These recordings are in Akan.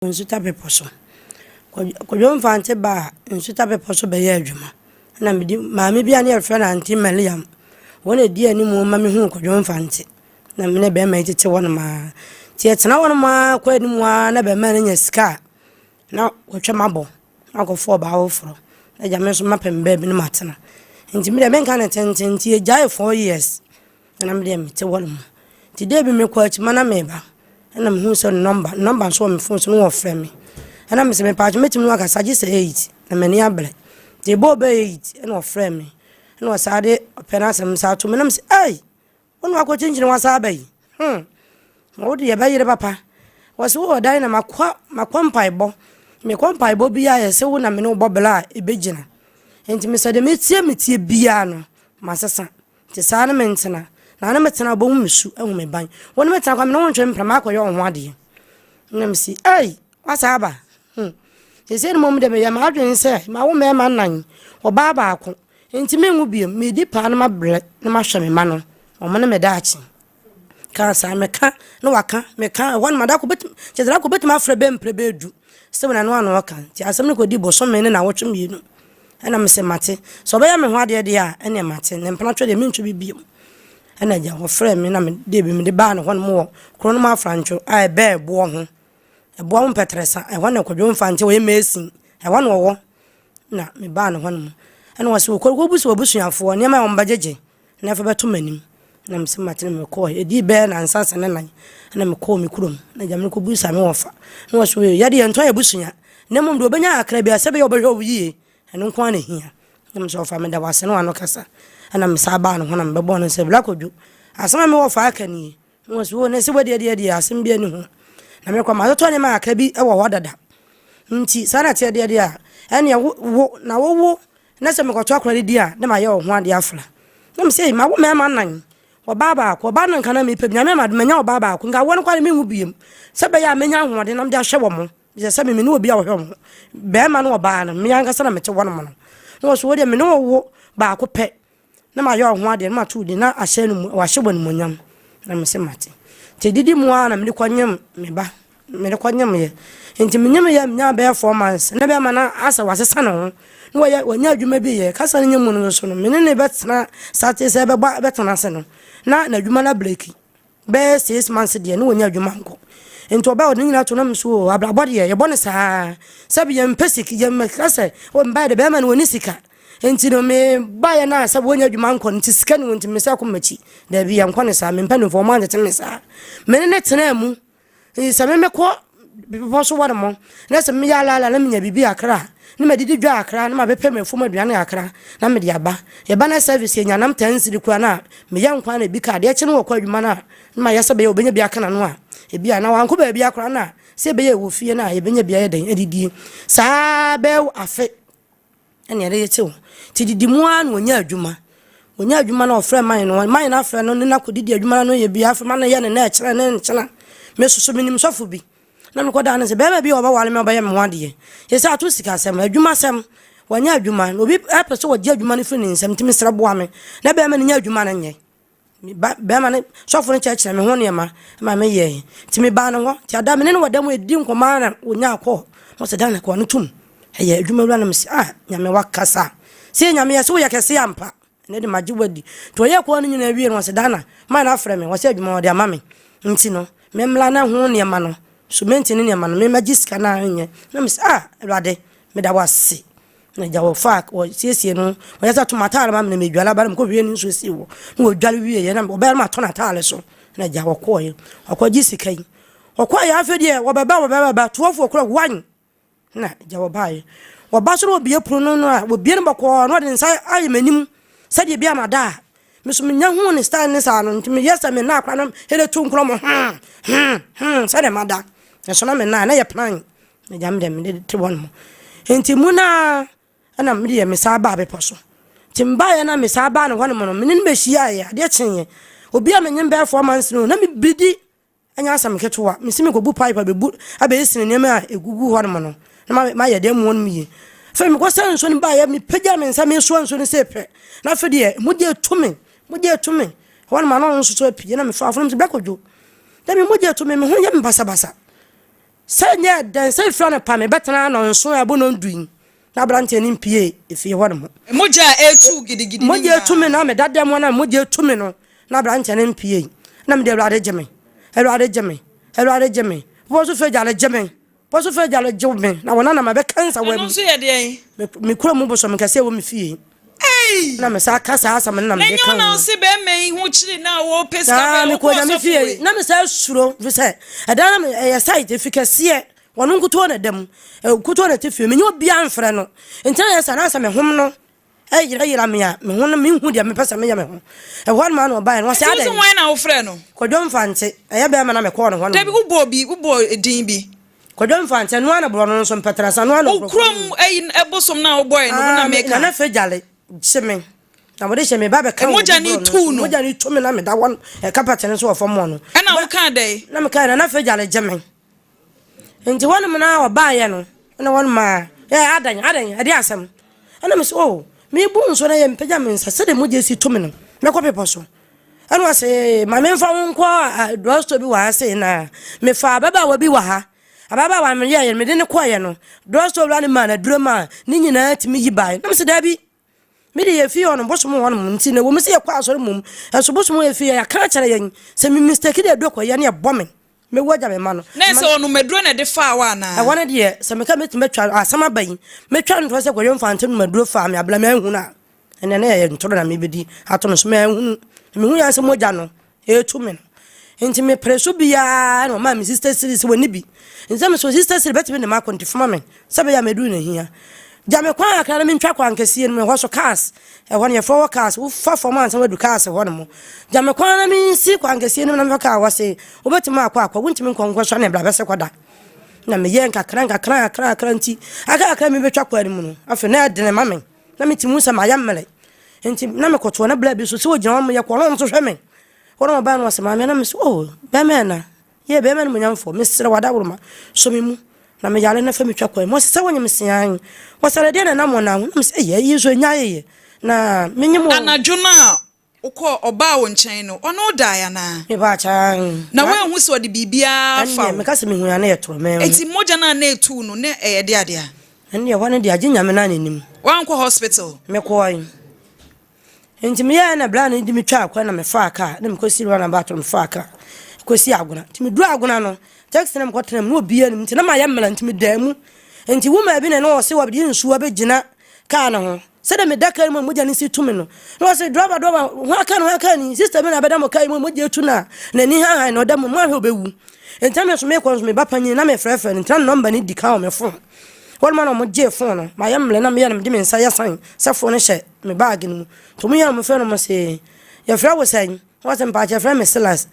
Nsuta Bepɔ so. Kwadwo Mfante baa Nsuta Bepɔ so bɛyɛɛ adwuma. Ɛna mede maame bi a ne yɛfrɛ no Auntie Mariam, wɔn na ɛdi anim ma mehuu Kwadwo Mfante. Na me ne bɛrima yi tete hɔnom ara. Nti yɛtena hɔnom ara kɔ anim ara na bɛrima no nya sika a, na watwam abɔ na wakɔfa ɔbaa foforɔ. Na agya me nso mapɛ me baabi na matena. Nti me deɛ menka no tenten nti yɛgyaee 4 years. Na me deɛ mete hɔnom. Nti da bi mekɔ akyima na meba. Ɛna mehuu sɛ number nso wɔ me phone so na wɔfrɛ me. Ɛna mesɛ mepaakyɛw mɛtumi ne wo akasa gye sɛ 8 na m'ani abrɛ. Nti ɛbɔɔ bɛyɛ 8 ɛna ɔfrɛ me. Ɛna ɔsaa de ɔpɛ no asɛm saa to me na mesɛ ei wo na wakɔkyinkyini wasa aba yi. Na wo deɛ bɛyere papa. Wɔse wowɔ dan na makɔ mpaebɔ. Mekɔ mpaebɔ bi a yɛsɛ wo na me ne wo bɔ bra a ɛbɛgyina. Nti mesɛ deɛ metie biara no masesa. Nti saa ne mentena. Na ne metena wobɛhu me su ahu me ban. Wo ne metena kwa me ne wo ntwe mpra makɔyɛ wo ho adeɛ. Na mesi ei wasa aba. Seesei no mmom deɛ meyɛ m'adwene sɛ mawo mmarima nnan, ɔbaa baako. Nti menwo biom. Medi paa na mabrɛ na mahwɛ me mma no. Ɔmo ne me daakye. Kaa saa meka na waka meka ɛhɔ no madako bɛtumi kyerɛ sɛ dako bɛtumi afrɛ bɛyɛ mprɛ bɛyɛ du sɛ wɔn ano ano ɔka nti asɛm no kɔdi bosome ne nawɔtwe mmienu ɛna mesɛ mate sɛ ɔbɛyɛ me ho adeɛ deɛ a ɛneɛ mate ne mpena twɛ deɛ mentwe bi biom. Ɛna agya wɔfrɛ me na mede bi mede baa ne hɔ nom wɔ kuro no mu Afrantwo a ɛbɛn ɛboɔ ho, ɛboɔ ho mpɛtrɛsa ɛhɔ na Kwadwo Mfante ɔyɛ mason ɛhɔ na ɔwɔ. Na mebaa ne hɔ nom ɛna ɔsɛ wɔkɔ kɔbu sɛ wɔabusuafoɔ nneɛma a wɔn bɛgyegye na ɛfa bɛto m'anim. Na mesɛ mate na mekɔɔ. Ɛdii bɛyɛ nansa sɛ ne nan ɛna mekɔɔ me kurom na agya me kɔbu sa me wɔfa na wɔsɛ yɛde yɛntɔn yɛ abusua na mmom deɛ ɔbɛnya akra bi a sɛ bɛyɛ ɔbɛhwɛ wo yie ɛno nko ara na ɛhia. Na mesɛ ɔfa meda wase ne wano kasa. Ɛna mesaa baa ne ho na mebɛbɔɔ no sɛ bra Kwadwo asɛm a mewɔ fa aka nie. Na wɔsɛ o na sɛ wadeɛ deɛ deɛ asɛm bi ani ho. Na mekɔ matotɔ nneɛma kakra bi wɔ hɔ dada. Nti saa na teɛ deɛ deɛ a ɛneɛ wo na wowo na sɛ mekɔtɔ akora no di a na mayɛ wo ho adeɛ afra. Na mesɛ mawo mmarima nnan, ɔbaa baako, ɔbaa no nka na mepɛ bi nyame ama manya ɔbaa baako nka awoɔ no koraa menwu biem sɛ bɛyɛ a menya ahoɔden na mede ahwɛ wɔ mo. Sɛ sɛ me ne obi a wɔhwɛ wɔn bɛrima ne ɔbaa no me ankasa na mete hɔnom no. Na wɔsɛ wo deɛ me ne wo wo baako pɛ na mayɛ wo ho adeɛ na mato wo din na ahyɛ no wahyɛ wɔ animuonyam. Na mese mate. Nti didi mu ara na mede kɔnyem me ba mede kɔnyem yɛ. Nti menyem yɛ menya bɛyɛ 4 months na bɛrima no asɛ wasesa ne ho na wɔyɛ wɔnya adwuma bi yɛ kasa no nyɛ mu no nso no me ne ne bɛtena sate sɛ bɛbɔ bɛtena ase no na n'adwuma no abreki bɛyɛ 6 months deɛ ne wɔnya adwuma nkɔ. Nti ɔbaa ɔde ne nyinaa to nam so o abrabɔ deɛ yɛbɔ no saa sɛbi yɛmpɛ sika yɛmmɛka sɛ o mbaeɛ de bɛrima no wɔni sika nti no me baeɛ no a sɛ wɔnya adwuma nkɔ no nti sika ne wɔ nti me sɛ kɔ m'akyi daabi yɛnkɔ ne saa me mpanimfoɔ ɔmo antete me saa. Me ne ne tenaa mu nti sɛ me mekɔ bepɔ so wɔ ne mo na sɛ meyɛ alaala na menya biribi akra na madidi dwa akra na mabɛpɛ m'afum aduane akra na mede aba yɛba na service yɛnya nam 10 cedi kora no a meyɛ nkwa na ebi ka adeɛ kye no wɔkɔ adwuma no a na mayɛ sɛ bɛyɛ obɛnya bi aka n'ano a ebi a na wankɔ baabi akora no a sɛ ɛbɛyɛ wɔ fie no a yɛbɛnya bi ayɛ dɛn adidie saa bɛyɛ afe ɛne ɛde yɛte hɔ. Nti didi mu ara na ɔnya adwuma. Ɔnya adwuma na ɔfrɛ man no, man no afrɛ no ne no akɔdidi adwuma no yɛ bi afei ma no yɛ ne na ɛkyerɛ ne nkyena. Me soso menim sɔfo bi na mekɔdaa no sɛ bɛrima bi a ɔbɛware me ɔbɛyɛ me ho adeɛ. Yɛsɛ ato sikasɛm, adwumasɛm, wanya adwuma na obi ɛpɛ sɛ ɔgye adwuma no firi ne nsam nti mesrɛ boa me na bɛrima no nya adwuma no nyɛ. Bɛrima no sɔfo no kyerɛkyerɛ me ho nneɛma ma meyɛe. Nti mebaa ne hɔ nti ada me ne no wɔ da mu ɛdi nkɔmmɔ ara na ɔnya kɔɔ na ɔsɛ dan kɔɔ no tom ɛyɛ adwuma wura no mese ah nyame wakasa sɛ nyame yɛ sɛ woyɛ kɛse ampa ɛnɛ de magye wadi. Nti ɔyɛ kɔɔ no nyinaa wie no ɔsɛ dana ma no afrɛ me ɔsɛ adwuma ɔde ama me nti no memmla na ho nneɛma no sumenti ne nneɛma no memmɛgye sika no a nyɛ na mese ah awurade meda wo ase. Na agya wɔfa wɔsiesie no wɔyɛ sɛ tom ataare ma me na medwale aba na mekɔhwie ne nsuo sii hɔ na wɔdwale wieɛ na ɔbɛyɛ no matɔ n'ataare so na agya wɔkɔɔeɛ ɔkɔgye sika yi ɔkɔɔeɛ afei deɛ wɔbɛba wɔbɛba 12 o'clock 1 na agya wɔbaeɛ wɔba so na wɔbie pono no no a wɔbie no bɔkɔɔ na ɔde ne nsa ayɛ m'anim sɛdeɛ bi a mada a me so menya hu ne style ne saa no nti meyɛ sɛ me na akora no ɛde to nkorɔ mo sɛdeɛ mada ɛso na me na na yɛ plan agya me deɛ mede te hɔ nom. Nti mu naa ɛna mede yɛ mesaa baa bepɔ so. Nti mebaeɛ na mesaa baa ne hɔ nom no mene no bɛhyiaeɛ adeɛ kyeeɛ obi a menyem bɛyɛ 4 months no na mebidi ɛnyɛ asɛm ketewa mesi mekɔbu pipe abɛbu abɛyɛ sini nneɛma a ɛgugu hɔ nom no na mayɛ dɛm mu hɔ nom yie. Afei mekɔsɛ nsuo no baeɛ mepagya me nsa mesoa nsuo no sɛ pɛ na afei deɛ mogya etu me mogya etu me hɔ nom ano nso so apue na mefa afono sɛ bɛkɔdwo dɛ me mogya etu me me ho yɛ me basabasa. Sɛ nyɛ dɛn sɛ ɛfiri anɔpa mebɛtena nnɔnson a ɛbɔ nnɔndu yi na aberanteɛ no mpue efie hɔ nom. Mogya a ɛretu gidigidi no nyinaa. Mogya retu me na meda dɛm hɔ na mogya retu me no na aberanteɛ no mpue. Na mede Awurade gye me, Awurade gye me, Awurade gye me, bepɔ so fɛ gyale gye me. Bɔ so fɛ gyale gyew me na wɔn anam abɛka nsa wɔ mu. Ɛno nso yɛ deɛn? Me me kura mu bosom kɛse ɛwɔ me fie. Ei! Na me sa ka saa asɛm no na me de ka ho. Na nyɛ ɔna ɔse bɛrima yi ho kyere na wɔpɛ sika bɛ ɔkɔ ɔsɔfo nyame fie. Wei. Na me sa suro fi sɛ ɛdan na me ɛyɛ site efi kɛseɛ wɔn nkutoo na ɛda mu nkutoo na ɛte fie me nyɛ obiara mfrɛ no nti na yɛ sɛ anaasɛ me hom no Ɛyerayera me a, me ho no menhu deɛ mepɛ sɛ meyɛ me ho. Ɛhɔ nom ara na ɔbaeɛ no, ɔse Nti wo adɛn? se hwan na wofrɛɛ no? Kwadwo Mfantse, ɛyɛ bɛɛma na mekɔɔ ne hɔ nom. Dabi, wobɔɔ bi, wobɔɔ din bi. Kwadwo Mfantse, ɛno ara na borɔno no nso, mpɛtrɛsa, ɛno ara na Wo nkurɔfoɔ kurom nim. ayi bosom no a wobɔeɛ no, wo na Ah, me, meka. Nana Fegyale gye me, na wɔde hyɛ me ba bɛka wɔ Mogya obi no borɔno tu so. no. Mogya no tu me na meda hɔ no, carpet no so wɔ fam hɔ no. Ɛna Ba, wokaa dɛn? na mekae, Nana Fegyale gye me. Nti hɔnom na ɔbaeɛ no, ɛna hɔnom a, ɛ adan, adan, ɛde asɛm. Ɛna me sɛ, oh, mebu nso na yɛ mpagya me nsa, sɛdeɛ mogya si to me no, mɛkɔ bepɔ so. Ɛna ɔse, ma memfa wo nkɔ drugstore bi wɔ ha sei na mefa ababaawa bi wɔ ha. Ababaawa no meyɛeɛ no, mede no kɔeɛ no, drugstore wura no maa no aduro maa ne nyinaa tumi yi baeɛ. Na me sɛ, daabi, Me de yɛfi hɔ nom bosom wɔ hɔ nom nti na ɛwɔ mu sɛ yɛkɔ asɔre mmom nso bosom wɔ yɛfi yɛ yɛaka akyerɛ yɛn sɛ me mistake de aduro kɔ yɛ ne ɛbɔ me mɛwu agya me mma no. Na ɛsɛ ɔnom aduro na ɛde faa wo anaa? Ɛhɔ no deɛ sɛ meka mɛtumi atwa asɛm aba yi mɛtwa ntorɔ sɛ Kwadwo Mfante nom aduro faa me abla manhunu a ɛnɛ na ɛyɛ ntorɔ na mebɛdi ato no so manhunu mehu yɛn sɛ mogya no Ɛretu me no. Nti mepere so biara na ɔmaa me sister siri sɛ wɔnni bi. Nti sɛ mesɛ sister siri bɛtumi de m'akɔ nti foma me sɛ bɛyɛ a mɛduru na hia. Gya me kwan akra na mentwa kwan kɛseɛ no mu ɛhɔ so cars ɛhɔ no yɛfrɛ hɔ cars wofa fam ansa wadu cars hɔ no mo. Gya me kwan na mensi kwan kɛseɛ no mu na mefa car hɔ se wobɛtumi akɔ akɔ wontumi nkɔ nkɔ so ne bra bɛsɛ kɔda. Na meyɛ nkakra nkakra nkakra nkakra nti aka kakra mebɛtwa kwan no mu no afei na ɛdene ma me. Na metumi hu sɛ mayɛ mmerɛ. Nti na mekɔtoɔ na bla bi so sɛ ɔgyina hɔ meyɛ kɔ na ɔno nso hwɛ me. Hɔ na ɔbaa no ɔsɛ maame na mesɛ oh bɛrima ɛna yɛ bɛrima no munyamfoɔ mesrɛ wadaworoma sɔ me mu na meyare na fa metwa kwan mu. Ɔsɛ sɛ wonyem sean ɔsɛ na deɛ na ɛnam wɔn ho na mesɛ ɛyɛ yi nso ɛnya yɛyɛ na menyem o. Anadwo no a wokɔɔ ɔbaa wo nkyɛn no, ɔne wo dae anaa? Mepaakyɛw. Na woanhu sɛ ɔde biribiara afa Ɛndeɛ wo? meka sɛ mehui a na yɛ torɔ, manhu. Enti mogya no a na ɛtu wo no, na ɛyɛ de adeɛ a? Ɛndeɛ ɛhɔ no deɛ agye Nyame no a n'anim. Woankɔ hospital? Mekɔɔe. Enti meyɛɛ na bra no de me twaa kwan na mefaa kaa na mekɔsi runabout no mefaa kaa kɔsi Agona. Nti meduru Agona no, taxi na mekɔtena mu na obiara nim nti na mayɛ mmara nti medaa mu. Nti woman bi na na ɔse wɔde nsuo abɛgyina kaa no ho. Sɛdeɛ meda kaa no mu a mogya no si tu me no, na ɔse, Driver, driver, hwan kaa no, hwan kaa ni? Sister bi na abɛda mo kaa yi mu a mogya etu no a n'ani hanhan na ɔda mu, moanhwɛ ɔbɛwu. Nti na me nso mekɔ nso me ba panyin na mefrɛfrɛ no, nti na ne nɔmba no di kan wɔ me phone. Hɔ nom na wɔn gyee phone no, mayɛ mmerɛ na meyɛ no mede me nsa yɛ sign sɛ phone no hyɛ me bag no mu. Nti wɔn yɛ wɔn frɛ no wɔn se, yɛfrɛ wo sɛn? Na ɔse mpakyɛ yɛfrɛ me Silas.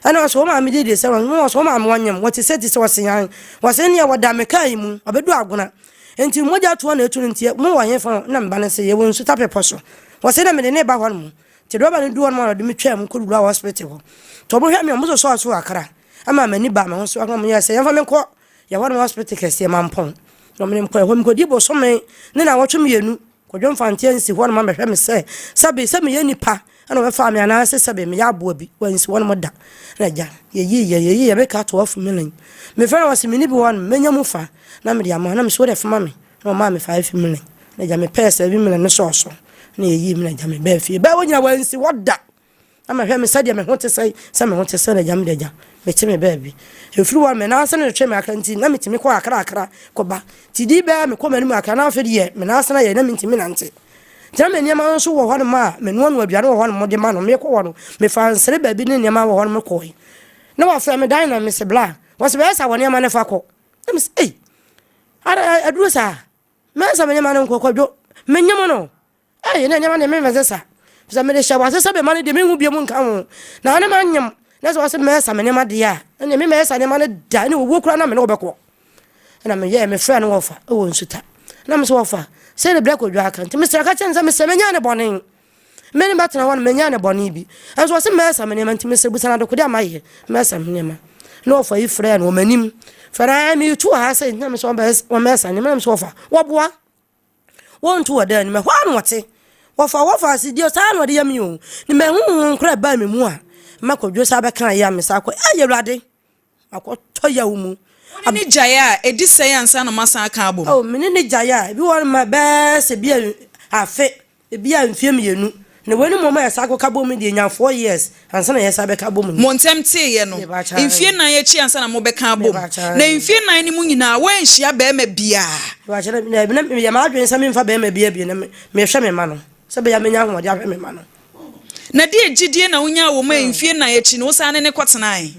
Ɛna ɔse wo maame din de sɛn? Ɔse wo maame ɔnyem, wɔte sɛ ti sɛ ɔse aane. Ɔse nneɛ wɔda me kaa yi mu, ɔbɛdu Agona. Nti mogya toɔ na ɛtu no nti mo wɔ hefa? Ɛna me ba no se yɛwɔ Nsuta bepɔ so. Ɔse na mede no reba hɔ nom. Nti drɔba no duu hɔ nom a ɔde me twaa mu kɔwuraa hospital hɔ. Nti ɔmo hwɛɛ me a ɔmo sosɔɔ so kakra ɛma m'ani baa me ho so ɛna ɔmo yɛɛ sɛ yɛmfa me nkɔ yɛ hɔ nom hospital kɛseɛ Mampɔn. Na ɔmo de me kɔɛ hɔ mekɔdii bosome ne nawɔtwe mmienu. Kwadwo Mfantse ansi hɔnom ammɛhwɛ me sɛ sɛbe sɛ meyɛ nipa na wɔbɛfaa me anaase sɛbe meyɛ aboa bi, wansi hɔnom da. Na agya, yɛyii yɛ, yɛyii yɛ, meka to afu me lɛn. Mefrɛ no ɔse menni bi wɔ hɔnom, mɛnya mu fa na mede ama wo. Na mese wode foma me, na ɔmaa me 5 million. Na agya mepɛɛ 7 million no sɔɔ so na yɛyii me na agya mebaa fie. Bɛɛ hɔ nyina wansi hɔ da. Na mehwɛ me sɛdeɛ me ho te sɛ sɛ me ho te sɛ na agya me de agya mete me baabi. Ɛfiri hɔ no me nan ase no retwe me akra nti na metumi kɔ akra akra kɔba. Nti di bɛɛ mekɔ m'anim akra na afei deɛ me nan ase no ayɛ na mentumi nante. Nti na me nneɛma nso wɔ hɔnom a menoanoa aduane wɔ hɔnom de ma no. Mekɔ hɔ no mefaa nsere baabi ne nneɛma wɔ hɔnom kɔe. Na wafrɛ me dan na mese bla. Wɔse bɛyɛ sa wɔ nneɛma no fa kɔ. Na mese ei ada aduro saa mɛnsa me nneɛma no nkɔ kwadwo menyem no. Ei, na nneɛma deɛ memfa nsɛ sa. Sɛ mede hyɛ w'ase sɛ bɛma no deɛ menhu bio mu nka ho. Na ne manyem, na sɛ wɔse mɛsa me nneɛma deɛ a, ɛneɛ me mɛsa nneɛma no da, ɛne owuo koraa na me ne wo bɛkɔ. Ɛna meyɛɛ, mefrɛɛ no wɔfa wɔ nsuta. Na me sɛ wɔfa, sɛ ne berɛ kɔdwa aka nti mesrɛ ka kyerɛ no sɛ mesrɛ menya ne bɔne. Me ne bɛtena hɔ no menya ne bɔne bi. Ɛnso wɔse mɛsa me nneɛma nti mesrɛ busa no adekode a mayɛ, mɛsa me nneɛma. Na wɔfa yi frɛɛ no wɔ m'anim. Frɛ no, meretu wɔ ha sɛ, na me sɛ wɔmɛsa nneɛma, na me sɛ wɔfa, wɔboa. Wɔntu wɔ dan no mu. Ɛhɔ ara na wɔte. Wɔfa wɔfa ase deɛ saa na wɔde yɛ me o. Ne mahu honhom koraa ɛbaa me mu a, ma kwadwo saa bɛka yɛ a me saa kɔ. Ɛyɛ Awurade, makɔtɔ yaw mu. Wo ne no gyae a, ɛdi sɛn ansa na moasan aka abom? Oh, me ne no gyae a, ebi wɔ hɔ nom a, ɛbɛyɛ sɛ bi a afe, ebi a mfeɛ mmienu. Na wei no mmom a yɛsan akɔka bom no deɛ, ɛnya 4 years ansa na yɛsan bɛka bom no. Mo ntɛm teeɛ no, mfeɛ nnan akyi ansa na mobɛka abom. Na mfeɛ nnan no mu nyinaa, woanhyia barima biara? Mepakyɛ, daabi, na meyɛ m'adwene sɛ memfa barima biara bio, na mehwɛ me mma no, sɛ ɛbɛyɛ a mɛnya ahoɔden ahwɛ me mma no. Na deɛ gyidie na wonyaa wɔ mu a mfeɛ nnan akyi no, wosan ne no kɔtenae?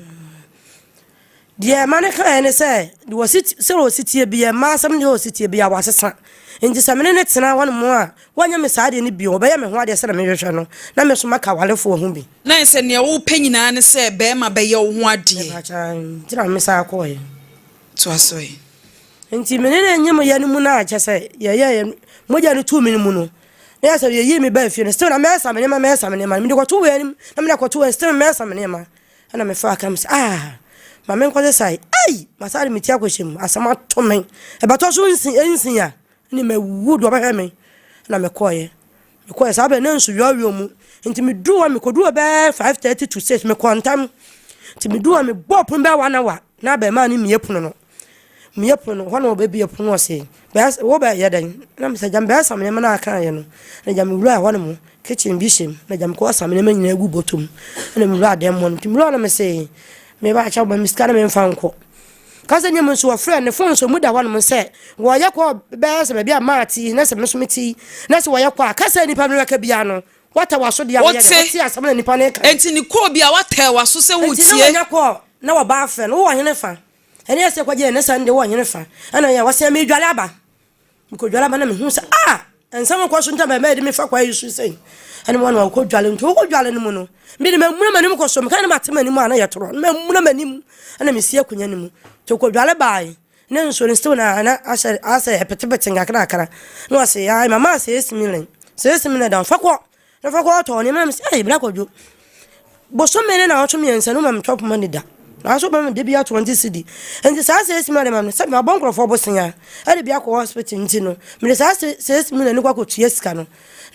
Deɛ ɛma no kaeɛ ne sɛ, deɛ ɔsi sɛdeɛ ɔsi teɛ biara, mmaa asɛm deɛ ɔsi teɛ biara, wasesa. Nti sɛ me ne no tena hɔnom a, wɔnyɛ me saa adeɛ no bio, ɔbɛyɛ me ho adeɛ sɛdeɛ mehwehwɛ no, na me nso maka awarefoɔ ho bi. Na ayɛ sɛ nea wopɛ nyinaa ne sɛ barima bɛyɛ wo ho adeɛ. Mepakyɛ, nti na mesan kɔeɛ. Toa so ɛ. Nti me ne no nyemyɛ no mu no a kyɛ sɛ yɛyɛɛ mogya no tuu me no mu no, na yɛ sɛ yɛyii me baa fie no, still na mɛsa me nneɛma, mɛsa me nneɛma, mede kɔto wei anim, na mede akɔto wei, still mɛsa me nneɛma. Ɛna mefaa ka me sɛ, ah, ma menkɔsesae. Ei, masan de me ti akɔhyɛ mu, asɛm ato me. Ɛbɛtɔ so nsi nsia, ne mawu deɛ ɔbɛhwɛ me. Ɛna mekɔeɛ. Mekɔeɛ saa berɛ na nsu yɔɔyɔɔ mu. Nti meduru hɔ, mekɔduru hɔ bɛyɛ 5:30 to 6, mekɔɔ ntɛm. Nti meduru hɔ, mebɔɔ pono bɛyɛ 1 hour, na abarimaa no mmue pono no. Mmue pono no, hɔ na ɔbɛbue pono no ɔse, bɛyɛ wobɛyɛ dɛn? Na mesɛ, gya mebɛsa me nneɛma no a akaeɛ no. Na gya mewuraa hɔ nom, kitchen bi hyɛ mu, na gya mekɔsa me nneɛma nyinaa gu bɔtɔ mu. Ɛna mewuraa dan mu hɔ no, nti mewuraa hɔ na mese, meba akyɛ wo ma me sika na memfa nkɔ. Ka sɛ nneɛma nso wɔfrɛ ne phone so mu da hɔ nom sɛ wɔyɛ kɔ bɛyɛ sɛ baabi a maa te yi na sɛ me nso mete yi na sɛ wɔyɛ kɔ a ka sɛ nipa no bɛka biara no wata w'aso deɛ woyɛ dɛ wote asɛm na nipa no reka. Enti ne kɔɔ bi a watɛ w'aso sɛ wotie. Enti na wɔnya kɔɔ na wɔba afrɛ no wowɔ hene fa ɛne ɛsɛ kɔgye ne sɛn de wowɔ hene fa ɛna yɛ wɔsɛ medwale aba mekɔdwale aba na mehu sɛ ah nsɛm kɔ so ntam bɛmɛ de mefa kwa yi so sɛn ɛne wɔn na wɔkɔ dwale nti wɔkɔ dwale no mu no mede mamuna m'anim kɔ so meka ne mate m'anim a na yɛtorɔ no mamuna m'anim ɛna mesi akonnwa no mu nti wɔkɔ dwale bae ne nsuo no still na na asɛ asɛ ɛpetepete nkakrakra na wɔse ai mama sɛ esi million sɛ esi million dan fa kɔ na fa kɔ ɔtɔ nneɛma na mesɛ ai bra kɔdwo bosome ne na ɔtwe mmiɛnsa no ma metɔ poma ne da nanso bɛma de bi ato 20 cedi nti saa sɛ esi million ma no sɛ mabɔ nkurɔfoɔ bosea ɛde bi akɔ hospital nti no mede saa sɛ esi million no kɔ akɔtua sika no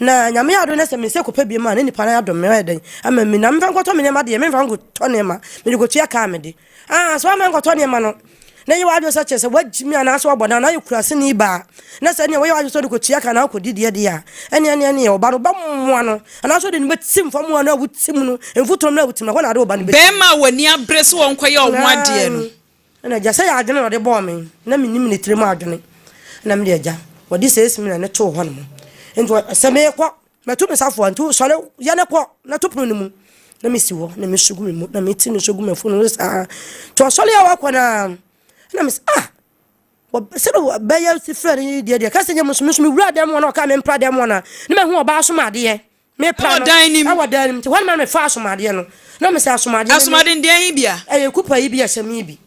na Nyame adom na sɛ mesɛ kɔpɛ bi ma ne nipa no adom me ɔyɛ dɛn ama mi na memfa nkɔtɔ me nneɛma deɛ memfa nkɔtɔ nneɛma mede kɔtua kaa mede. Ah, sɛ woamma ankɔtɔ nneɛma no, na ɛyɛ w'adwene sɛ kyerɛ sɛ woagye mi anaasɛ woabɔ dan na ayɛ kuraseni baa, na sɛ ɛnneɛ woyɛ w'adwene sɛ wode kɔtua ka anaa wokɔdi deɛ deɛ a, ɛnneɛ ɛnneɛ ɛnneɛ wo ba no wobɛmoa no anaasɛ wode no bɛtim fam hɔ no a wotim no, mfuturo no a wotim no, ɛhɔ na wode wo ba no bɛtim. Barima a w'ani abere sɛ ɔnkɔyɛ wo ho adeɛ no. Ɛna agya, sɛ yɛ adwene na ɔde bɔɔ me, na mennim ne tirim adwene. Ɛna mede agya, wɔde saa simina no too hɔ nom. Nti sɛ meekɔ Matu me safoa, nti sɔre yɛ ne kɔ na to pono no mu. Na mesi hɔ na mesu gu me mu na meti no so gu m'afunu so saa. Nti ɔsɔre a wakɔ no a na mesi ah sɛde bɛyɛ si frɛ no yi deɛ deɛ kasa nyɛ mu nso me nso mewura dan mu hɔ na ɔka mempra dan mu hɔ na ne mahu ɔbaa asomadeɛ mepra no ɛwɔ dan no mu nti hɔ no ma mefa asomadeɛ no na mesɛ asomadeɛ asomadeɛ deɛ yi bia ɛyɛ kupa yi bi ɛhyɛ me bi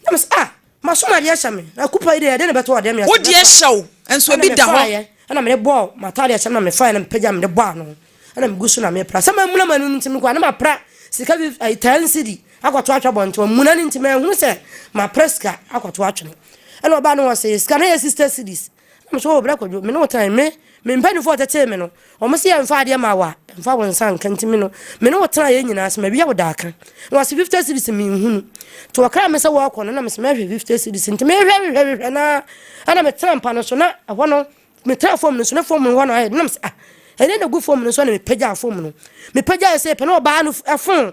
na mesɛ ah M'asom adeɛ hyɛ me, na kupa yi deɛ ɛdeɛn na ɛbɛtɔ adeɛ me ase? Wo deɛ hyɛ wo, nso ebi da hɔ. Ɛna mefaeɛ, ɛna mede bɔɔ m'ataadeɛ hyɛ me na mefaeɛ na mepagya mede bɔɔ ano, ɛna megu so na mepra. Sɛ mamuna m'ano no nti mekɔ a na mapra sika bi ayi 10 cedi akɔto atwa abɔnten. Amuna no nti manhunu sɛ mapra sika akɔto atwene. Ɛna ɔbaa no ɔse sika no yɛ 60 cedis. Na me so oh bra Kwadwo, me ne wo tenae, me me mpanimfoɔ a wɔtetee me no, wɔn se yɛmfa adeɛ ma wo a, mfa wo nsa nka nti me no, me ne wo tenaeɛ nyinaa sɛ mawia wo daaka. Na wɔse 50 cedis menhunu. Nti wɔkraa me sɛ wɔrekɔ no, na mese mɛhwɛ 50 cedis. Nti mehwɛ hwehwɛ hwehwɛ na ɛna metena mpa no so na ɛhɔ no metena fam no so na fam no hɔ no ayɛ na mese ah ɛdeɛ na gu fam no so na mepagyaa fam no. Mepagyaa sɛ pɛ na ɔbaa no ɛfon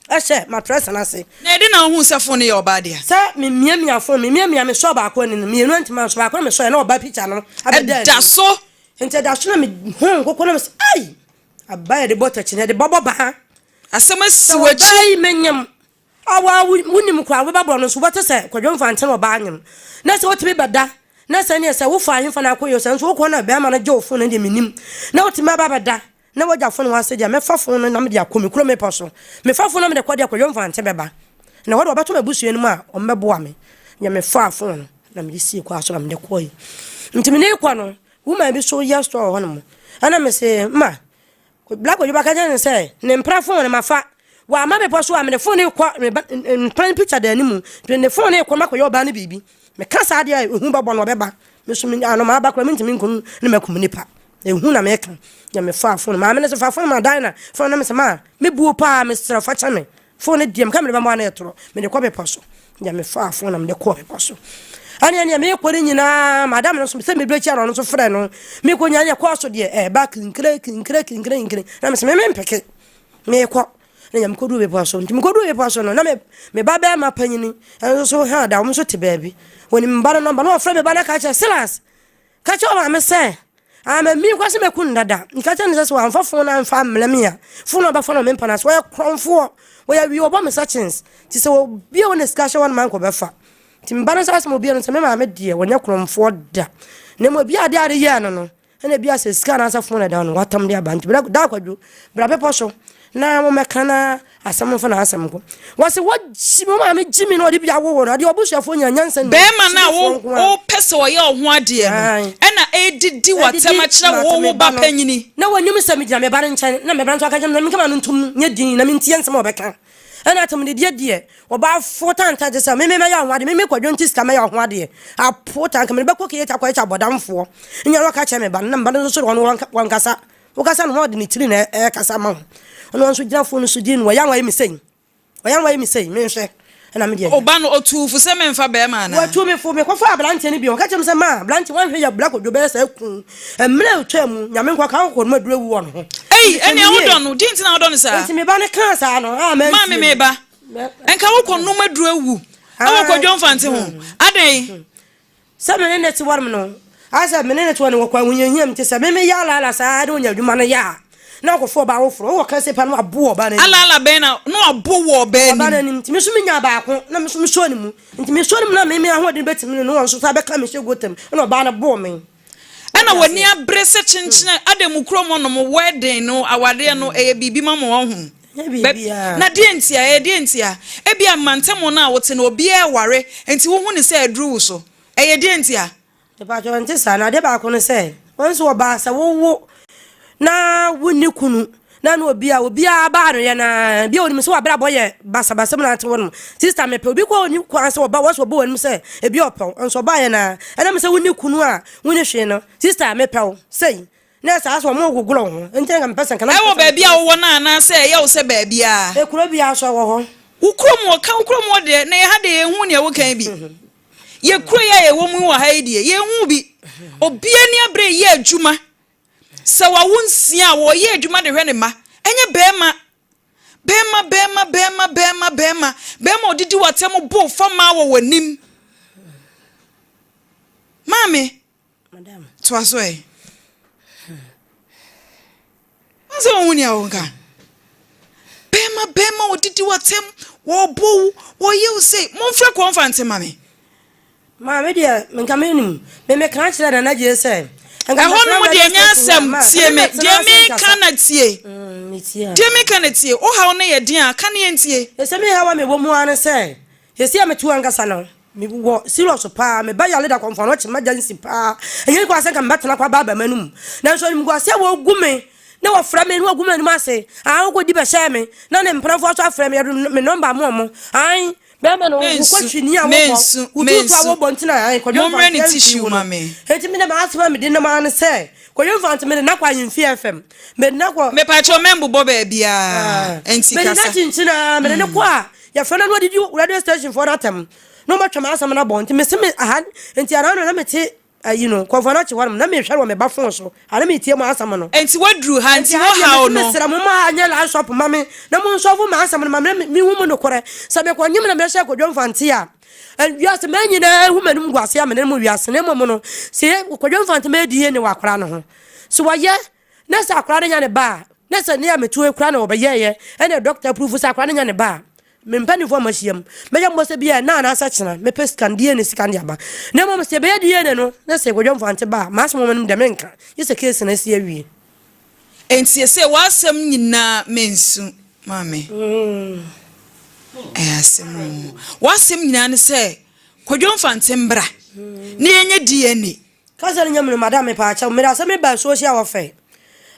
hyɛ matress no ase. Na ɛde na wohuu sɛ fon no yɛ ɔbaa dea? Sɛ memiamia fon, memiamia mesɔɔ baako ani no, mmienu antumi ansɔ, baako na mesɔeɛ na ɔbaa picture no abɛda Ɛda so. Nti ɛda so na mehuu nkoko na mesɛ ai aba yɛde bɔ takyi na yɛde bɔbɔ baa. Asɛm asi w'akyi. Sɛ ɔbaa yi menyem awa wonim koraa wobɛba borɔ no so wobɛte sɛ Kwadwo Mfante na ɔbaa nyem na sɛ wotumi bɛda na sɛ neɛ sɛ wofa ahemfa no akɔyɛ sɛ nso wokɔ na bɛrima no gye wo fon no deɛ menim na wotumi aba bɛda na wagya fon wɔ ase deɛ, mɛfa fon no na mede akɔ me kurom bepɔ so. Mefa fon na mede kɔ deɛ, Kwadwo Mfante bɛba. Na hɔ deɛ wɔbɛto m'abusua no mu a, wɔbɛboa me. Deɛ mefaa fon no na mede sii kwan so na mede kɔe. Nti mede rekɔ no, woman bi so yɛ store wɔ hɔnom. Ɛna mese, ma, Black Kwadwo bɛka kyerɛ no sɛ, ne mpra fon no mafa. Wamma bepɔ so a, mede fon no rekɔ, me ba, mpra no picture da anim. Nti mede fon no rekɔ makɔyɛ ɔbaa no biribi. Meka saa deɛ a, ehu bɛbɔ no, ɔbɛba. Me nso, me anomaa ba koraa, mentumi nkum no na makum nipa. Ehu na meka. Na mefaa fon no. Maame no sɛ, fa fon ma Dinah. Fon no, na mesɛ, ma, me buo paa, mesrɛ fa kyɛ me. Fon no deɛ, meka mede bɛma wo a na ɛtorɔ. Mede kɔ bepɔ so. Deɛ mefaa fon na mede kɔɔ bepɔ so. Ɛne ɛneɛ mekɔ no nyinaa madam no nso sɛ mebrɛ kyia no ɔno nso frɛ no mekɔ nyinaa neɛ kɔɔ so deɛ ɛba kinkire kinkire kinkire kinkire na mesɛ meme mpeke mekɔ na nya mekɔduru bepɔ so nti mekɔduru bepɔ so no na me me ba bɛrima panyini ɛnso so ha da wɔn nso te baabi wɔnim ba no nɔmba na wɔfrɛ me ba no ka kyerɛ Silas Ka kyerɛ wo maame sɛ, Ah, mami nkwa sɛ mɛku no dada. Nka kyerɛ no sɛ, sɛ wamfa fon no amfa ammrɛ me a, fon no a ɔbɛfa no wɔ me mpa no ase. Ɔyɛ korɔmfoɔ. Ɔyɛ awie, ɔbɔ me searchings. Nti sɛ obi a ɔna sika hyɛ hɔ no ma nkɔbɛfa. Nti me ba no nsa asɛm a ɔbia no sɛ, me maame deɛ, ɔnyɛ korɔmfoɔ da. Na mmom ebi a adeɛ a ade yɛɛ no no, ɛna ebi a sɛ sika anaasɛ fon na ɛda hɔ no, watam de aba. Nti bra, da akwadwo, bra bepɔ so na mommɛka na asɛm mfa n'asɛm nko. Wɔse wɔgye me maame gye me na ɔde bi awo wɔ no adeɛ ɔbusuafoɔ nyina nyansa nni Bɛrima no a wo wopɛ sɛ ɔyɛ wo ho adeɛ no ɛna ɛredidi w'atɛm akyerɛ wo wo ba panyini. Na wɔnim sɛ megyina me ba no nkyɛn na me ba no nso aka kyerɛ me sɛ menka m'ano ntom nyɛ din na mentie nsɛm a ɔbɛka. Ɛna atemmudeɛ deɛ ɔbaafoɔ tantan te sɛ me me mɛyɛ wo ho adeɛ me me kwadwo nti sika mɛyɛ wo ho adeɛ apo tanka mede bɛkɔ KH akɔyɛ kyɛ abɔdamfoɔ nya na ɔka kyerɛ me ba no na me ba no nso so ɔno wankasa Wokasa no, na ɔde ne tiri na ɛrekasa ma wo. Ɔno nso gyina fon no so di no, wɔyɛ anwa yɛ me sei. Wɔyɛ anwa yɛ me sei, menhwɛ. Ɛna me deɛ. Ɔba no, ɔtuu fo sɛ memfa bɛrima anaa? Wɔatu me fo, mekɔfaa aberanteɛ no bio. Ɔka kyerɛ me sɛ, ma, aberanteɛ, woanhwɛ yɛ bla kɔdwo bɛyɛ saa ku. Mmerɛ a ɛtwaa mu, Nyame nkoa ka wokɔ no aduru awu wɔ ne ho. Ei, ɛnea wodɔ no, deɛ nti na wodɔ no saa? Enti me ba no kaa saa no, a mantie. Maame, me ba, nka wokɔ nom aduru awu ɛwɔ Kwadwo Mfante ho. Adɛn? Sɛ me ne no te hɔnom no, ayɛ sɛ me ne no te hɔ no, wɔkɔ ahohiahia mu te sɛ me meyɛ alaala saa ara na onya adwuma no yɛ a, na ɔkɔfa ɔbaa foforo. Wowɔ kɛse pa na wabo wɔ ɔbaa no anim. Alaala bɛn na na wabo wɔ ɔbaa anim? Ɔbaa no anim. Nti me nso menyaa baako na me nso mesɔɔ ne mu. Nti mesɔɔ ne mu na me me ahoɔden bɛtumi no, na wɔn nso saa bɛka me hyɛ gotam na ɔbaa no boo me. Ɛna w'ani abere sɛ kyenkyene adɛn mo kurom hɔnom wedding no awareɛ no ɛyɛ biribi ma mo ɔho? Ɛnyɛ biribiara. Na deɛ ntia? Ɛyɛ deɛ ntia? Ebia mantam no a wote no obiara reware nti wohu no sɛ aduru wo so. Ɛyɛ deɛ ntia? Mepakyɛw ɛnte saa. Na adeɛ baako ne sɛ, wɔn nso ɔbaa sɛ wowo na wonni kunu na ne obi a obiara ba ano yɛ na bi a onim sɛ w'abrabɔ yɛ basabasa mu na ate wɔnom. Sista mepɛ obi kɔ onni kwan sɛ ɔba wɔsɛ ɔbɔ w'anim sɛ ebi ɔpɛ wo nso ɔbaa yɛ na ɛnam sɛ wonni kunu a wonni hwee no sista mepɛ wo sei Na saa sɛ wɔn gogorɔ wo ho nti na nka mepɛ sɛ nka na Ɛwɔ baabi a wowɔ no anaasɛ ɛyɛ wo sɛ baabiara? Ekuro biara so ɛwɔ hɔ. Wo kurom hɔ, ka wo kurom hɔ deɛ, na yɛ ha deɛ yɛnhu nea woka yi bi. Yɛ kuro yi a yɛwɔ mu wɔ ha yi deɛ, yɛnhu bi. Obiara ani abere reyɛ adwuma. Sɛ wawo nsia a, wɔreyɛ adwuma de hwɛ ne mma. Ɛnyɛ barima. Barima, barima, barima, barima, barima, barima a ɔdidi w'atɛm bo fa mmaa wɔ w'anim. Maame. Toa so ɛ. Wɔn sɛ wɔn ho nea wɔn ka. Bɛrima bɛrima wɔdidi w'atɛm wɔbɔ wo wɔyɛ wo sei momfrɛ kɔn fa nte ma me. Maame deɛ nka me nim me me kan kyerɛ nana gye sɛ. Ɛhɔ nom deɛ nyɛ asɛm tie me deɛ meka na tie mm, deɛ meka na tie wo haw no yɛ den a ka ne yɛntie. Ɛsɛ me haw a mewɔ mu ara ne sɛ yɛsi a metu ankasa no Me wɔ serious paa, me ba yare da kɔmfoɔ no ɔkye emergency paa, ɛnyɛ ne kwa sɛ nka me bɛtena kɔ aba aba m'anum, nanso animguaseɛ a wɔgu me na wɔfrɛ me na wɔgu m'anim ase, aa wokɔ di bɛhyɛɛ me, na ne mpenafoɔ nso afrɛ me, yɛde me nɔmba ama wɔn, ae bɛrima no wokɔ twini a wobɔ, wotuutu a wobɔ nti na ae kɔdwo mfanteɛ mfii wo no, enti me dɛ m'asɛm a mede nam ara ne sɛ, kɔdwo mfante mede no akɔ ahemfie FM, mede no akɔ. Mepakyɛw mɛmbobɔ baabiara, enti kasa. Mede no akyinkyin aa, mede no kɔ a. Yɛfrɛ no na ɔdidi radio station foɔ no atɛm na wɔatwa m'asɛm no abɔ nti mese me aha nti anaa no na mete ayi no kɔnfoɔ no akyi hɔ nom na mehwɛ wɔ me ba phone so ana metie mo asɛm no. Nti woaduru ha nti wo haw no. Mesrɛ mo ma anyɛ live shop ma me na mo nsɔfo m'asɛm no ma me na mehu mo nokorɛ sɛ mekɔ nyem na mɛhyɛ Kwadwo Mfante a wiase mmaa nyinaa hu m'anim gu ase a mene mo wiase na mmom no sɛ Kwadwo Mfante mɛyɛ DNA wɔ akwadaa no ho sɛ wɔyɛ Na sɛ akwadaa no nya ne ba a, na sɛ nea meto ekura na wɔbɛyɛeɛ ɛna dɔkta approve sɛ akwadaa no nya ne ba a, me mpanimfoɔ a mahyia mu, mɛyɛ mmɔ sɛ bi a ɛna anaasɛ kyena mɛpɛ sika no, DNA sika no de aba. Na mmom sɛ yɛbɛyɛ DNA no, na sɛ Kwadwo Mfante ba a, m'asɛm wɔ m'anom deɛ menka, gye sɛ case no asi awie. Enti seesei w'asɛm nyinaa mensu maame. Ɛyɛ asɛm oo. W'asɛm nyinaa ne sɛ Kwadwo Mfante mbra na yɛnyɛ DNA. Kasa no nya mu no madam mepaakyɛw mede asɛm no baa social welfare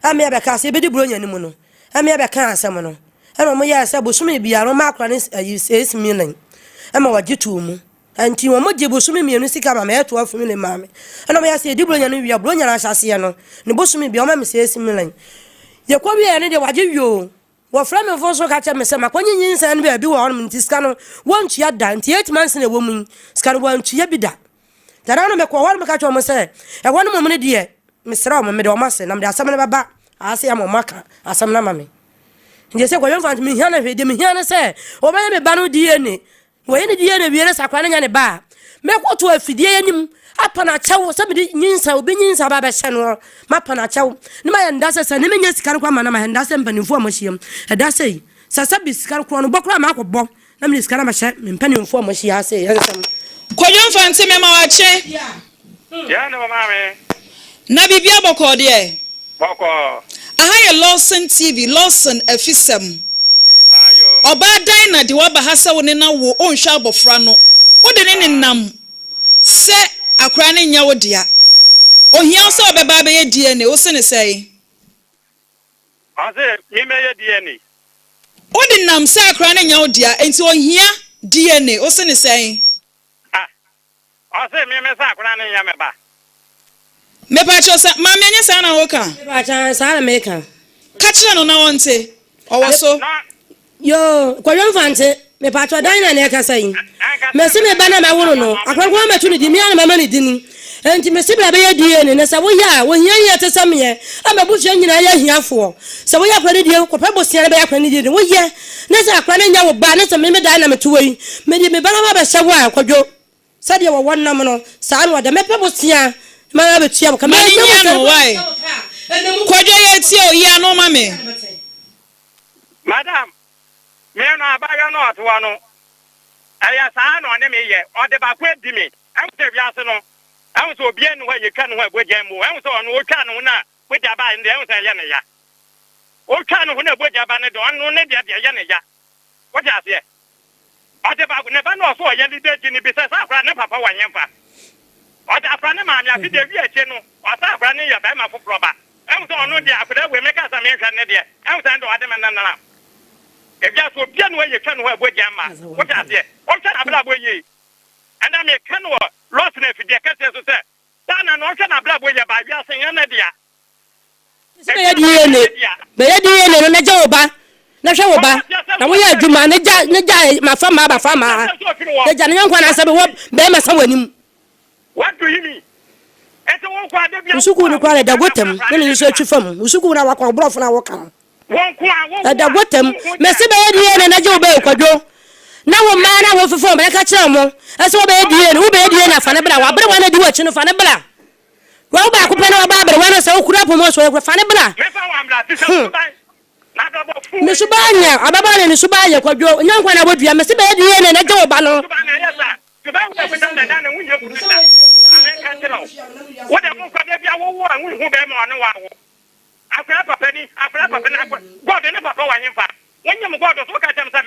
a me abɛka sɛ yɛbɛdi buronya no mu no ɛme abɛka asɛm no ɛna wɔn yɛɛ sɛ bosome biara wɔn ma akora no ayi 6 million ɛma wɔgye too mu nti wɔn gye bosome mmienu sika ma me ɛyɛ 12 million maa me ɛna wɔn yɛ sɛ yɛdi buronya no wia buronya no ahyɛseɛ no ne bosome biara wɔn ma me 6 million yɛkɔ wieɛ no deɛ wɔagye wie o. Wɔfrɛ me fon so ka kyerɛ me sɛ makɔnye nyinsɛn no baabi wɔ hɔnom nti sika no wɔntua da nti 8 months na ɛwɔ mu yi sika no wɔantua bi da. Tɛnaa no mekɔ hɔ no meka kyerɛ wɔn sɛ ɛhɔ no mmom no deɛ mesrɛ wɔn mede wɔn ase na mede asɛm no bɛba ase ama wɔn aka asɛm no ama me. Nti sɛ Kwadwo Mfante mehia no hwee deɛ mehia no sɛ wɔbɛyɛ me ba no DNA. Wɔyɛ ne DNA wie no sɛ akwadaa no nyɛ ne ba a mɛkɔto afidie anim apa no akyɛw sɛ mede nyinsa obi nyinsa ba bɛhyɛ no mapa no akyɛw ne mayɛ nda sɛ sɛ ne menyɛ sika no koraa ma no ma nda sɛ mpanimfoɔ a moahyiam ɛda sɛ yi sɛ sɛ bi sika no korɔ no bɔ koraa maakɔbɔ na mede sika no abɛhyɛ me mpanimfoɔ a moahyia ase yɛ nsɛm. Kwadwo Mfante mema wakye. Yɛn ne wo maame. Na biribia bɔkɔɔ deɛ? Bɔkɔɔ. Aha yɛ Lawson TV, Lawson afisɛm. Ayo. Ɔbaa dan na de waba ha sɛ wo ne no awo, ɔnhwɛ abɔfra no. Wode ne nenam sɛ akwadaa no nyɛ wo dea. Ohia wo sɛ ɔbɛba abɛyɛ DNA, wo se ne sɛn? Ɔse me mɛyɛ DNA. Wode nam sɛ akwadaa no nyɛ wo dea, enti ohia DNA, wo se ne sɛn? Ah, ɔse me me sɛ akwadaa no nyɛ me ba. Mepakyɛw sɛ, maame ɛnyɛ saa na woka? Mepakyɛw, saa na meka. Ka kyerɛ no na ɔnte. Ɔwɔ so. Na. Yoo, Kwadwo Mfante, mepakyɛw dan na na ɛkasa yi. Mese me ba na mawo no no, akwadaa nko ara mɛto ne din, me ara na mama ne din. Enti mese bra bɛyɛ DNA na sɛ woyɛ a, ohia hia te sɛ meɛ, a m'abusua nyinaa yɛ ahiafoɔ. Sɛ woyɛ akwadaa no DNA, kɔpɛ bosea na bɛyɛ akwadaa no DNA. Woyɛ, na sɛ akwadaa no nyɛ wo ba, na sɛ me me dan na mete hɔ yi, mede me ba no aba abɛhyɛ wo a, Kwadwo, Sɛdeɛ wɔwɔ nam no, saa na wɔda. Mɛpɛ bosea ma abɛtua wo ka. Ma ne Mɛnya nyi bosea ano, ma why? abɛtua wo ka. Ɛnna mu Kwadwo yɛ tie o, yi ano ma me. Madam, me no abayewa no a ɔte hɔ no, ɛyɛ saa na ɔne me yɛ. Ɔde baako adi me. Ɛho sɛ wiase no, ɛho sɛ obiara nni hɔ a yɛtwa ne ho a bogya mmu. Ɛho sɛ ɔno ɔtwa ne ho no a bogya baeɛ no deɛ, ɛho sɛ ɛyɛ ne ya. Ɔtwa ne ho no a bogya ba no deɛ, ɔno ne deɛ deɛ ɛyɛ ne ya. Wote aseɛ? Ɔde ba ne ba no ɔso ɔyɛ ne dɛ gye ne bi sɛ sɛ akora ne papa wɔ henfa. Ɔde akora ne maame afe deɛ wi akyi no ɔsɛ akora ne yɛ bɛrima foforɔ ba. Ɛhu sɛ ɔno deɛ akora wei meka sɛ menhwɛ ne deɛ ɛhu sɛ ɛnde ɔde me nenam. Ewiase obia ne hɔ yɛ twa ne hɔ ɛbɔ gya mma. Wote aseɛ? Ɔhwɛ n'abrabɔ yie. Ɛnna meka no wɔ Lɔsena afidie kɛseɛ so sɛ saa na na ɔhwɛ n'abrabɔ yie ba wiase nyɛ ne dea. Sɛ bɛyɛ DNA, bɛyɛ DNA no na gye wo ba, na hwɛ wo ba, na woyɛ adwuma, na gya, na gya mafa mmaa bafa mmaa, na gya ne yɔnko anaasɛ bɛwɔ bɛrima sa w'anim. Wo sukuu no koraa na ɛda gotam, na ne nso atwi fam. Wo sukuu no a wakɔ, ɔborɔfo no a wɔka no. Ɛda gotam. Mese bɛyɛ DNA na gye wo ba kwadwo. Na wo mmaa no a wofefɛ wɔn, bɛka kyerɛ wɔn sɛ wɔbɛyɛ DNA, wobɛyɛ DNA fa ne bra, w'aberewa no adi w'akyi no fa ne bra. Wa wo baako pɛ na waba aberewa no sɛ wokura poma so ekura fa ne bra. Hmm. Ne suba nyɛ ababaa ne ne suba yɛ kwadwo nyɛ nkwa na abɔdua mese bɛyɛ DNA na gye wo ba no. Akwadaa papa ni, akwadaa papa ni, akwadaa God ne papa wɔ hefa? Wonyim God so woka kyerɛ me sɛ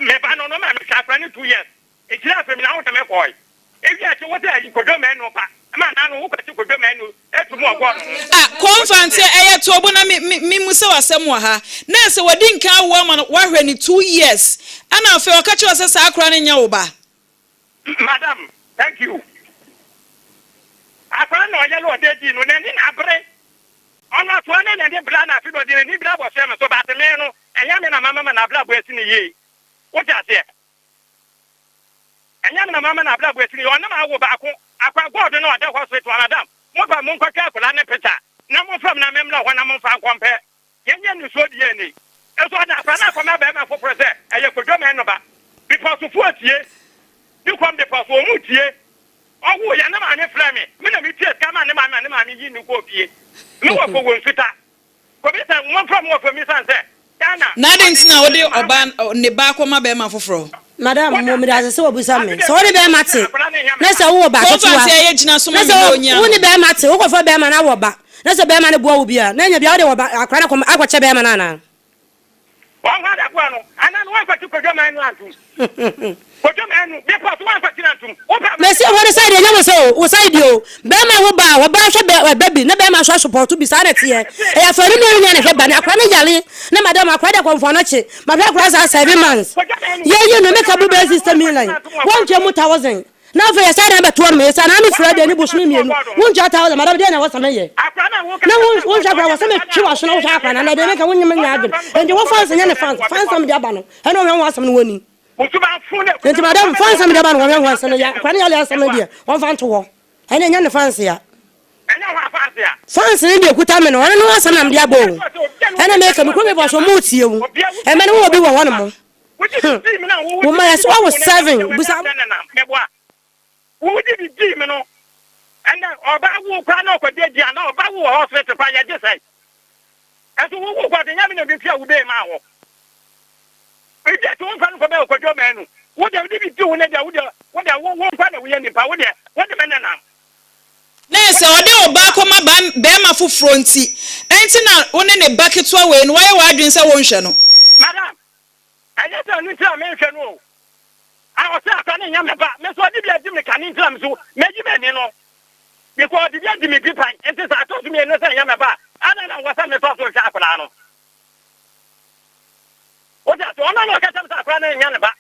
me ba no no ma mehwɛ akwadaa no 2 years. Nkyerɛ afei na wo de me kɔe. Ewi akyi wo sɛ ayi Kojo Manu ba ma na no wo kwati Kojo Manu etu mu ɔgɔɔ no ho. Ah Komfante ɛyɛ toobo na me me me musa wo asɛm wɔ ha na sɛ wadi nkan awo ama no wahwɛ no 2 years ɛna afei ɔka kyerɛ wo sɛ saa akora no nyɛ wo ba. Madam thank you. Akora na ɔyɛ no ɔde di no n'ani na abere ɔno atoa ne n'ani bra na afei na ɔde n'ani bra bɔsoɛ me so but me no ɛnyɛ me na mama ma n'abrabɔ asi ne yie wote aseɛ. Ɛnyɛ me na mama n'abrabɔ asi ne yie ɔne ma awo baako akwa God na ɔda hospital madam momfa monkɔtwa akwadaa ne picture na momfrɛ me na memmra hɔ na momfa nkɔmpɛ yɛnyɛ nisuo DNA nso ɔde akwadaa no akɔma bɛrima foforɔ sɛ ɛyɛ Kojo Manu ba bepɔsofoɔ tie ne kɔm bepɔso ɔmu tie ɔwo yɛ ne maame frɛ me me na metua sika ma ne maame ma ne maame yi ne kɔɔ fie me wɔ kɔ wɔ nsuta kɔbisa momfrɛ me wɔ fam siane sɛ Ghana Na adɛn nti na wode ɔba ne ba akɔma bɛrima foforɔ? Madam, mo mede ase sɛ wɔbusa me sɛ wo ne bɛrima te na sɛ wowɔ ba ketewa Komfante ɛyɛ gyina so na ma me sɛ na ɔnyi wo ne ano. bɛrima te wokɔfa bɛrima no awɔ ba na sɛ bɛrima no boa wo bi a na anya bia wode wɔ ba akora no akɔkyɛ bɛrima no anaa? Wɔn ho adaboa no anaa no wɔmfa ti Kojo Manu antom Kojo Manu bepɔ so wɔmfa ti no antom wopɛ Mesi hɔ ne side ɛnyɛ wo sɛ o wo side o bɛrima wo ba a ɔbaa hwɛ bɛ ɛbɛ bi na bɛrima nso asopɔto bi saa na ɛteɛ ɛyɛ afɛ no mmienu nyinaa na ɛhwɛ ba no akora no yare na madam akora de akɔmfo ano kye mahwɛ akora saa 7 months yɛyi no meka bu bɛyɛ 60 million wɔntwa mu thousand. Na afei yɛsan na bɛtoɔ no me yɛsan na me frɛ deɛ ne bosome mmienu wontua thousand madam deɛ na ɛwɔ sɛ meyɛ na wonhwɛ akora wɔ sɛ metwe w'aso na wohwɛ akora na na deɛ meka wonyɛ me nya adwene enti wo fans nyɛ ne fans fans na mede aba no ɛna ɔhwɛ ho asɛm no wɔni enti madam fans na mede aba no wɔhwɛ ho asɛm no yɛ akora ne yɛle asɛm no deɛ wɔmfa nto hɔ ɛna ɛnyɛ ne fans ya fans no deɛ kuta me no ɔno ne ho asɛm na mede aba o ɛna meka me kuro mebɔ so ɔmo tie wo ɛmɛ ne wɔ bi wɔ hɔ no mo Wogye di dii me na wo Wo ma yɛsɛ wawo seven busa. Wogye di dii me no ɛnɛ ɔba wo kora na ɔkɔgye di ana ɔba wo wɔ hospital kora yɛgye sɛe ɛnso wo wo kɔde nyame na bi tua wo bee maa wɔ ebi ati wo mfa no kɔ bɛyɛ ɔkɔdwo mɛnu wo deɛ wode bi di wo ne deɛ wo deɛ wo deɛ wo wo nkwa na woyɛ nipa wo deɛ wo de me nenam. Na sɛ ɔde ɔbaa kɔma barima foforɔ nti, ɛnti na wo ne ne ba ketewa wei no woayɛ w'adwene sɛ wonhwɛ no. Madam, Ɛnyɛ sɛ ɛno nti na menhwɛ no o. A ɔsɛ akora no nyɛ me ba. Me nso ɔde bi adi me kane nti na me nso mɛyi m'ani no. Because ɔde bi adi me bi pan. Nti sɛ atɔ so mmienu sɛ ɛnyɛ me ba a, adɛn na wɔ sɛ mefa so hwɛ akwadaa no? Wote ase? Ɔno na ɔka kyerɛ me sɛ akwadaa no nyɛ ne ba.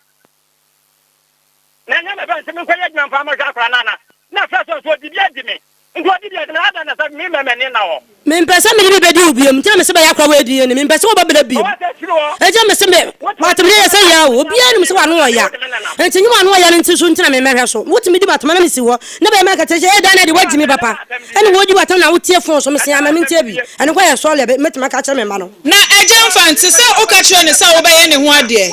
Na ɛnyɛ me ba nti menkɔyɛ adwuma mfa mmɛhwɛ akwadaa no ana? Na afei nso ɔde bi adi me. Nti ɔde bi adi me, adɛn na sɛ me mma m'ani nna hɔ? Mempɛ sɛ mede bi bɛdi wo biom, nti na mese bɛyɛ akora wɔ adi ni, mempɛ sɛ wɔbɛbrɛ biom. Nti na mese me, matem deɛ yɛ sɛ ya o, obiara nim sɛ w'ano ɔya. Nti nyɛ w'ano ɔya no nti so nti na memmɛhwɛ so. Wotumi di m'atɛm na mesi hɔ, na bɛyɛ mɛka kyerɛ sɛ, ee Daniel deɛ woagyi me papa. Ɛne wodi w'atɛm na wotie fon so, mese ama mentie bi. Ɛno nko yɛ sɔre a mɛtumi aka akyerɛ me mma no. Na Agya Mfantse, sɛ woka kyerɛ no sɛ wobɛyɛ ne ho adeɛ.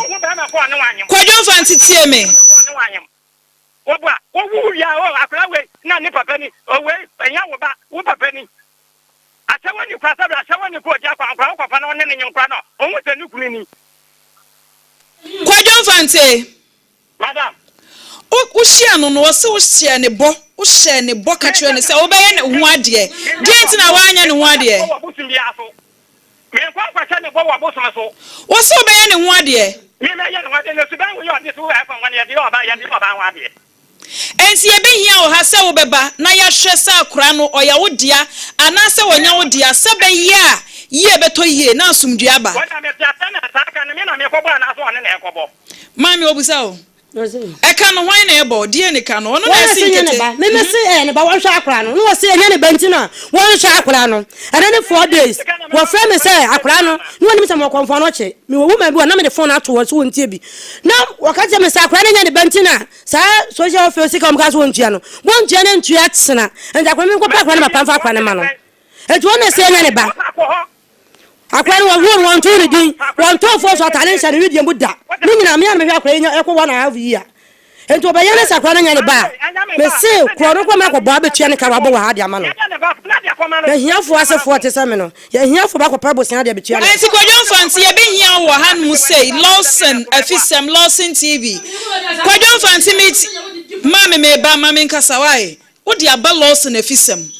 Kwadwo Mfantse tie me. Wɔboa wo wo wie a oh akwadaa wei na ne papa ni oh wei ɛnyɛ wo ba wo papa ni ahyɛwɔ ni kora sɛbi ahyɛwɔ ni kɔ ɔgya kɔ ankora wo kɔfa na ɔne ne nyem kora na ɔhu sɛ ne kunu ni. Kwadwo Mfantse. Madam. Wo wohyia no no ɔse wo hyɛɛ ne bɔ wo hyɛɛ ne bɔ ka kyerɛ no sɛ wobɛyɛ ne ho adeɛ deɛ nti na woanyɛ ne ho adeɛ. Menkɔ wɔ bosom biara so. Menkɔ nkɔhyɛ ne bɔ wɔ bosom so. Ɔse wobɛyɛ ne ho adeɛ. Me mɛyɛ ne ho adeɛ na suban wei a ɔde so ɛfa ho no yɛde yɛ ɔbaa yɛde yɛ ɔbaa ho adeɛ. Enti yɛbɛhia wo ha sɛ wobɛba na yɛahwɛ sɛ akora no ɔyɛ wo dea anaasɛ ɔnyɛ wo dea sɛ bɛyɛ a yie bɛtɔ yie na asomdwoeɛ aba. Wɔn na mete asɛm na saa ka no me na mekɔbɔ anaasɛ ɔne na ɛkɔbɔ. Maame ɔbisa o. Ɛka no hwan na ɛbɔ? Deɛ ne ka no ɔno na Wɔn ɛsi se nyɛ ne nkete. ba. Meme se ɛyɛ ne ba wɔnhwɛ akora no. Na wɔse ɛnyɛ ne ba nti na wɔnhwɛ akora no. Ɛnɛ ne 4 days. Wɔfrɛ me sɛ akora no na wɔnim sɛ mewɔ kɔmfoɔ no kye. Mewɔ woman bi wɔ na mede phone ato wɔn so wɔntie bi. Na wɔka kyerɛ me sɛ akora no nyɛ ne ba nti na saa social welfare sika wɔn ka so wɔntua no. Wɔntua no ntua kyena. Nti akora no menkɔpɛ akora no papa mfa akora no ma no. Nti wɔn na ɛsɛ ɛnyɛ ne ba. Akora no wɔwoo no wɔntoo ne din wɔntoo fo so atade nhyɛ ne wedeɛ mu da ne nyinaa me a na mehwɛ akora yi nya ɛkɔ one and a half year nti ɔbɛyɛ ne sɛ akora no nyɛ ne ba a mese korɔ no kɔ ma akɔbɔ abɛtua ne ka wabɔ wɔ ha de ama no na hiafoɔ asefoɔ te sɛ me no yɛ hiafoɔ bakɔpɛ bosea de abɛtua ne Enti Kwadwo Mfantse yɛbɛhia wo wɔ hanom sei Lawson Afisɛm Lawson TV Kwadwo Mfantse me maame meba ma menkasa wai wode aba Lawson Afisɛm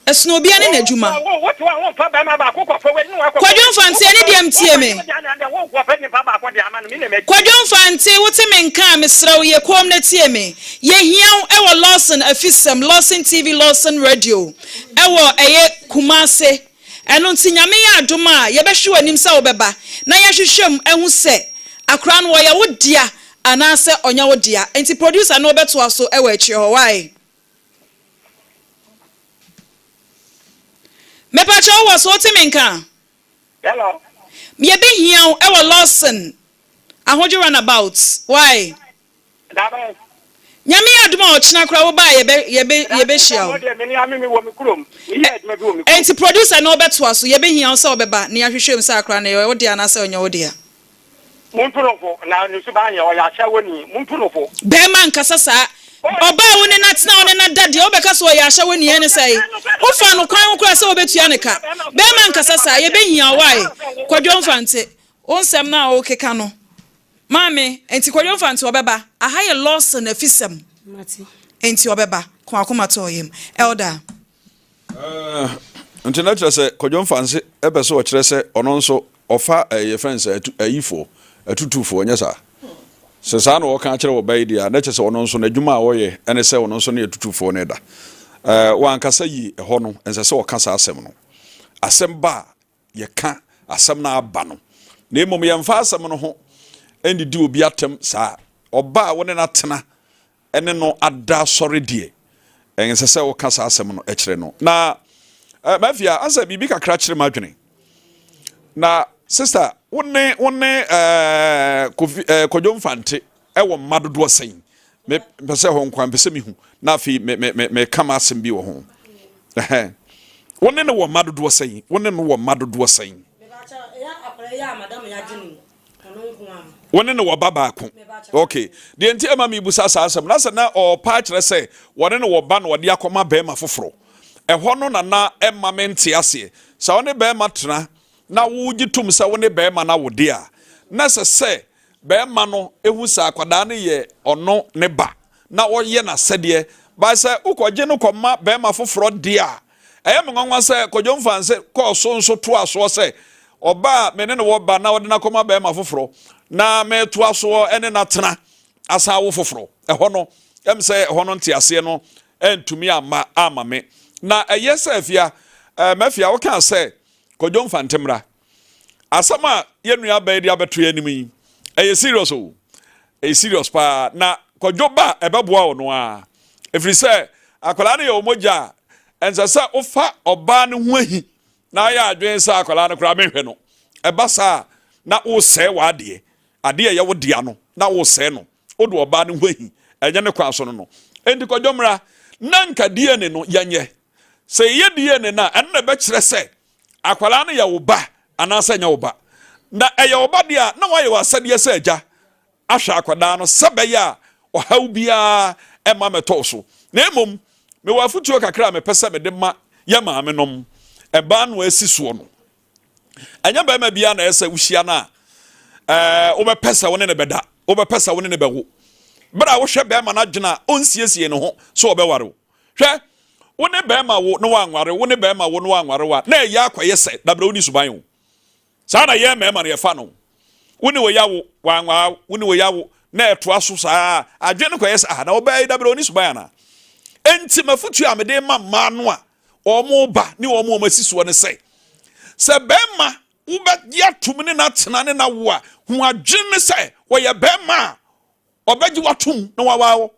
Ɛsono obiara ne n'adwuma. Kwadwo Mfantse, ɛne deɛ mtie me. Kwadwo Mfantse, wote me nka a, mesrɛ wo yɛ komm na tie me. Yɛhia wo ɛwɔ Lawson Afisɛm, Lawson TV, Lawson Radio, ɛwɔ ɛyɛ Kumase. Ɛno nti Nyame yɛ adom a, yɛbɛhwe w'anim sɛ wobɛba na yɛahwehwɛ mu ahu sɛ akora no ɔyɛ wo dea anaasɛ ɔnyɛ wo dea. Nti producer no wobɛtoa so ɛwɔ akyire hɔ, why? Mepakyɛ wo wɔ so wote me nka? Hello. Yɛbɛ hia wo ɛwɔ Lawson ahodwo run about why? Dabɛn. Nyame yɛ adom a ɔkyena koraa wo ba a yɛbɛ yɛbɛ yɛbɛ hyia wo. Ɛnti producer no ɔbɛtoa so yɛbɛ hia wo sɛ ɔbɛba na yɛahwehwɛ mu sɛ akora no ɛyɛ wo dea anaasɛ ɔnyɛ wo dea. Montu no fo, na ne suban yɛ, ɔyɛ ahyɛwoni, montu no fo. Bɛɛma nkasa saa. Ɔbaa a wo ne no atena wo ne no ada deɛ wobɛka sɛ ɔyɛ ahyɛwoni ɛne sɛe? Wofaa no kwan ho koraa sɛ wobɛtua no ka. Bɛɛma nkasa saa. Yɛbɛhia wo wai? Kwadwo Mfante, wo nsɛm no a wokeka no maame, nti Kwadwo Mfante ɔbɛba? Aha yɛ Lawson afisɛm nti ɔbɛba. Ka w'akoma to wo yam. Elder. Nti na kyerɛ sɛ Kwadwo Mfanse pɛ sɛ ɔkyerɛ sɛ ɔno nso ɔfa ɛɛ yɛfrɛ no sɛ atu ayifoɔ atutufoɔ nyɛ saa? Sɛ saa na ɔka akyerɛ ɔba yi deɛ a na kyerɛ sɛ ɔno nso n'adwuma a ɔyɛ ɛne sɛ ɔno nso ne atutufoɔ no da. Ɛɛ wankasa yie ɛhɔ no ɛnsɛ sɛ ɔka saa asɛm no. Asɛm ba a yɛka asɛm no aba no na mmom yɛmfa asɛm no ho nnidi obi atɛm saa. Ɔba a wo ne no atena. ne no ada asɔre deɛ, ɛnsɛ sɛ woka saa asɛm no kyerɛ no. Na eh, Mafia, asɛ biribi kakra kyerɛ m'adwene. Na sister, wo ne wo ne eh, Kofi eh, Kwadwo Mfante ɛwɔ mma dodoɔ sɛn? Me mpɛ sɛ hɔ nkwa mpɛ sɛ mehu na afei me me me meka m'asɛm bi wɔ ho. Ɛhɛn. Wo ne no wɔ mma dodoɔ sɛn? Wo ne no wɔ mma dodoɔ sɛn? Wo ne no wɔ ba baako. Okay. Deɛ nti ɛma mebusa saa asɛm na sɛ na ɔrepa akyerɛ sɛ wɔne no wɔ ba na ɔde akɔma bɛrima foforɔ. Ɛhɔ no na na ɛma mente aseɛ. Sɛ wo ne bɛrima tena na wogye tom sɛ wo ne bɛrima no awo deɛ a, na ɛsɛ sɛ bɛrima no hu sɛ akwadaa no yɛ ɔno ne ba na ɔyɛ n'asɛdeɛ. But sɛ wokɔgye no kɔma bɛrima foforɔ deɛ a, Ɛyɛ me nwanwa sɛ Kojo Mfanse kɔɔ so nso toaa soɔ sɛ, Ɔbaa a me ne no wɔ ba na ɔde no akɔma barima foforɔ na metoa soɔ ne no atena asan awo foforɔ. Ɛhɔ no, ɛm sɛ ɛhɔ no nteaseɛ no antumi amma amma me. Na ɛyɛ sɛ Afia, eh, Mafia, wokaa sɛ Kojo Mfante mmra. Asɛm a yɛn nua baa yi de abɛto yɛn anim yi, ɛyɛ serious o. Ɛyɛ serious paa. Na Kwadwo ba a, ɛbɛboa ɔno ara. Ɛfiri sɛ, akwadaa no yɛ wo mogya a, ɛnsɛ sɛ wofa ɔbaa no ho ahi na ayɛ adwene sɛ akwadaa no koraa menhwɛ no. Ɛba saa a, na wosɛe w'adeɛ. Adeɛ a ɛyɛ wo dea no, na wosɛe no. Wode ɔbaa no ho ahi. Ɛnyɛ ne kwan so no no. Enti Kwadwo mmra na nka DNA no yɛnyɛ. Sɛ yɛyɛ DNA no a, ɛno na ɛbɛkyerɛ sɛ akwadaa no yɛ wo ba anaasɛ ɛnyɛ wo ba. Na ɛyɛ wo ba deɛ a, na woayɛ w'asɛdeɛ sɛ agya ahwɛ akwadaa no sɛ bɛyɛ a ɔhaw biara mma mmɛtɔ wo so. Na mmom, mewɔ afotuo kakra a mepɛ sɛ mede ma yɛn maamenom, mmaa no a asi soɔ no. Ɛnyɛ barima biara na ɛyɛ sɛ wohyia no a, ɛɛ wobɛpɛ sɛ wo ne no bɛda, wobɛpɛ sɛ wo ne no bɛwo. Berɛ a wohwɛ barima no adwene a ɔnsiesie ne ho sɛ ɔbɛware wo. Hwɛ, wo ne barima wo na wanware wo ne barima wo na wanware wo a, na ɛyɛ akɔyɛ sɛ dabrɛ wonni suban o. Saa na yɛn mmarima no yɛfa no. Wo ne wei awo, wanware wo, wo ne wei awo, na ɛtoa so saa. Adwene no kɔyɛ sɛ, ah, na ɔbaa yi dabrɛ ɔnni suban anaa? Enti m'afotuo a mede ma mmaa no a wɔreba ne wɔn a wɔasi soɔ ne sɛ, sɛ barima wobɛgye atom ne no atena ne no awo a, hu adwene ne sɛ ɔyɛ barima a ɔbɛgye wo atom na waware wo.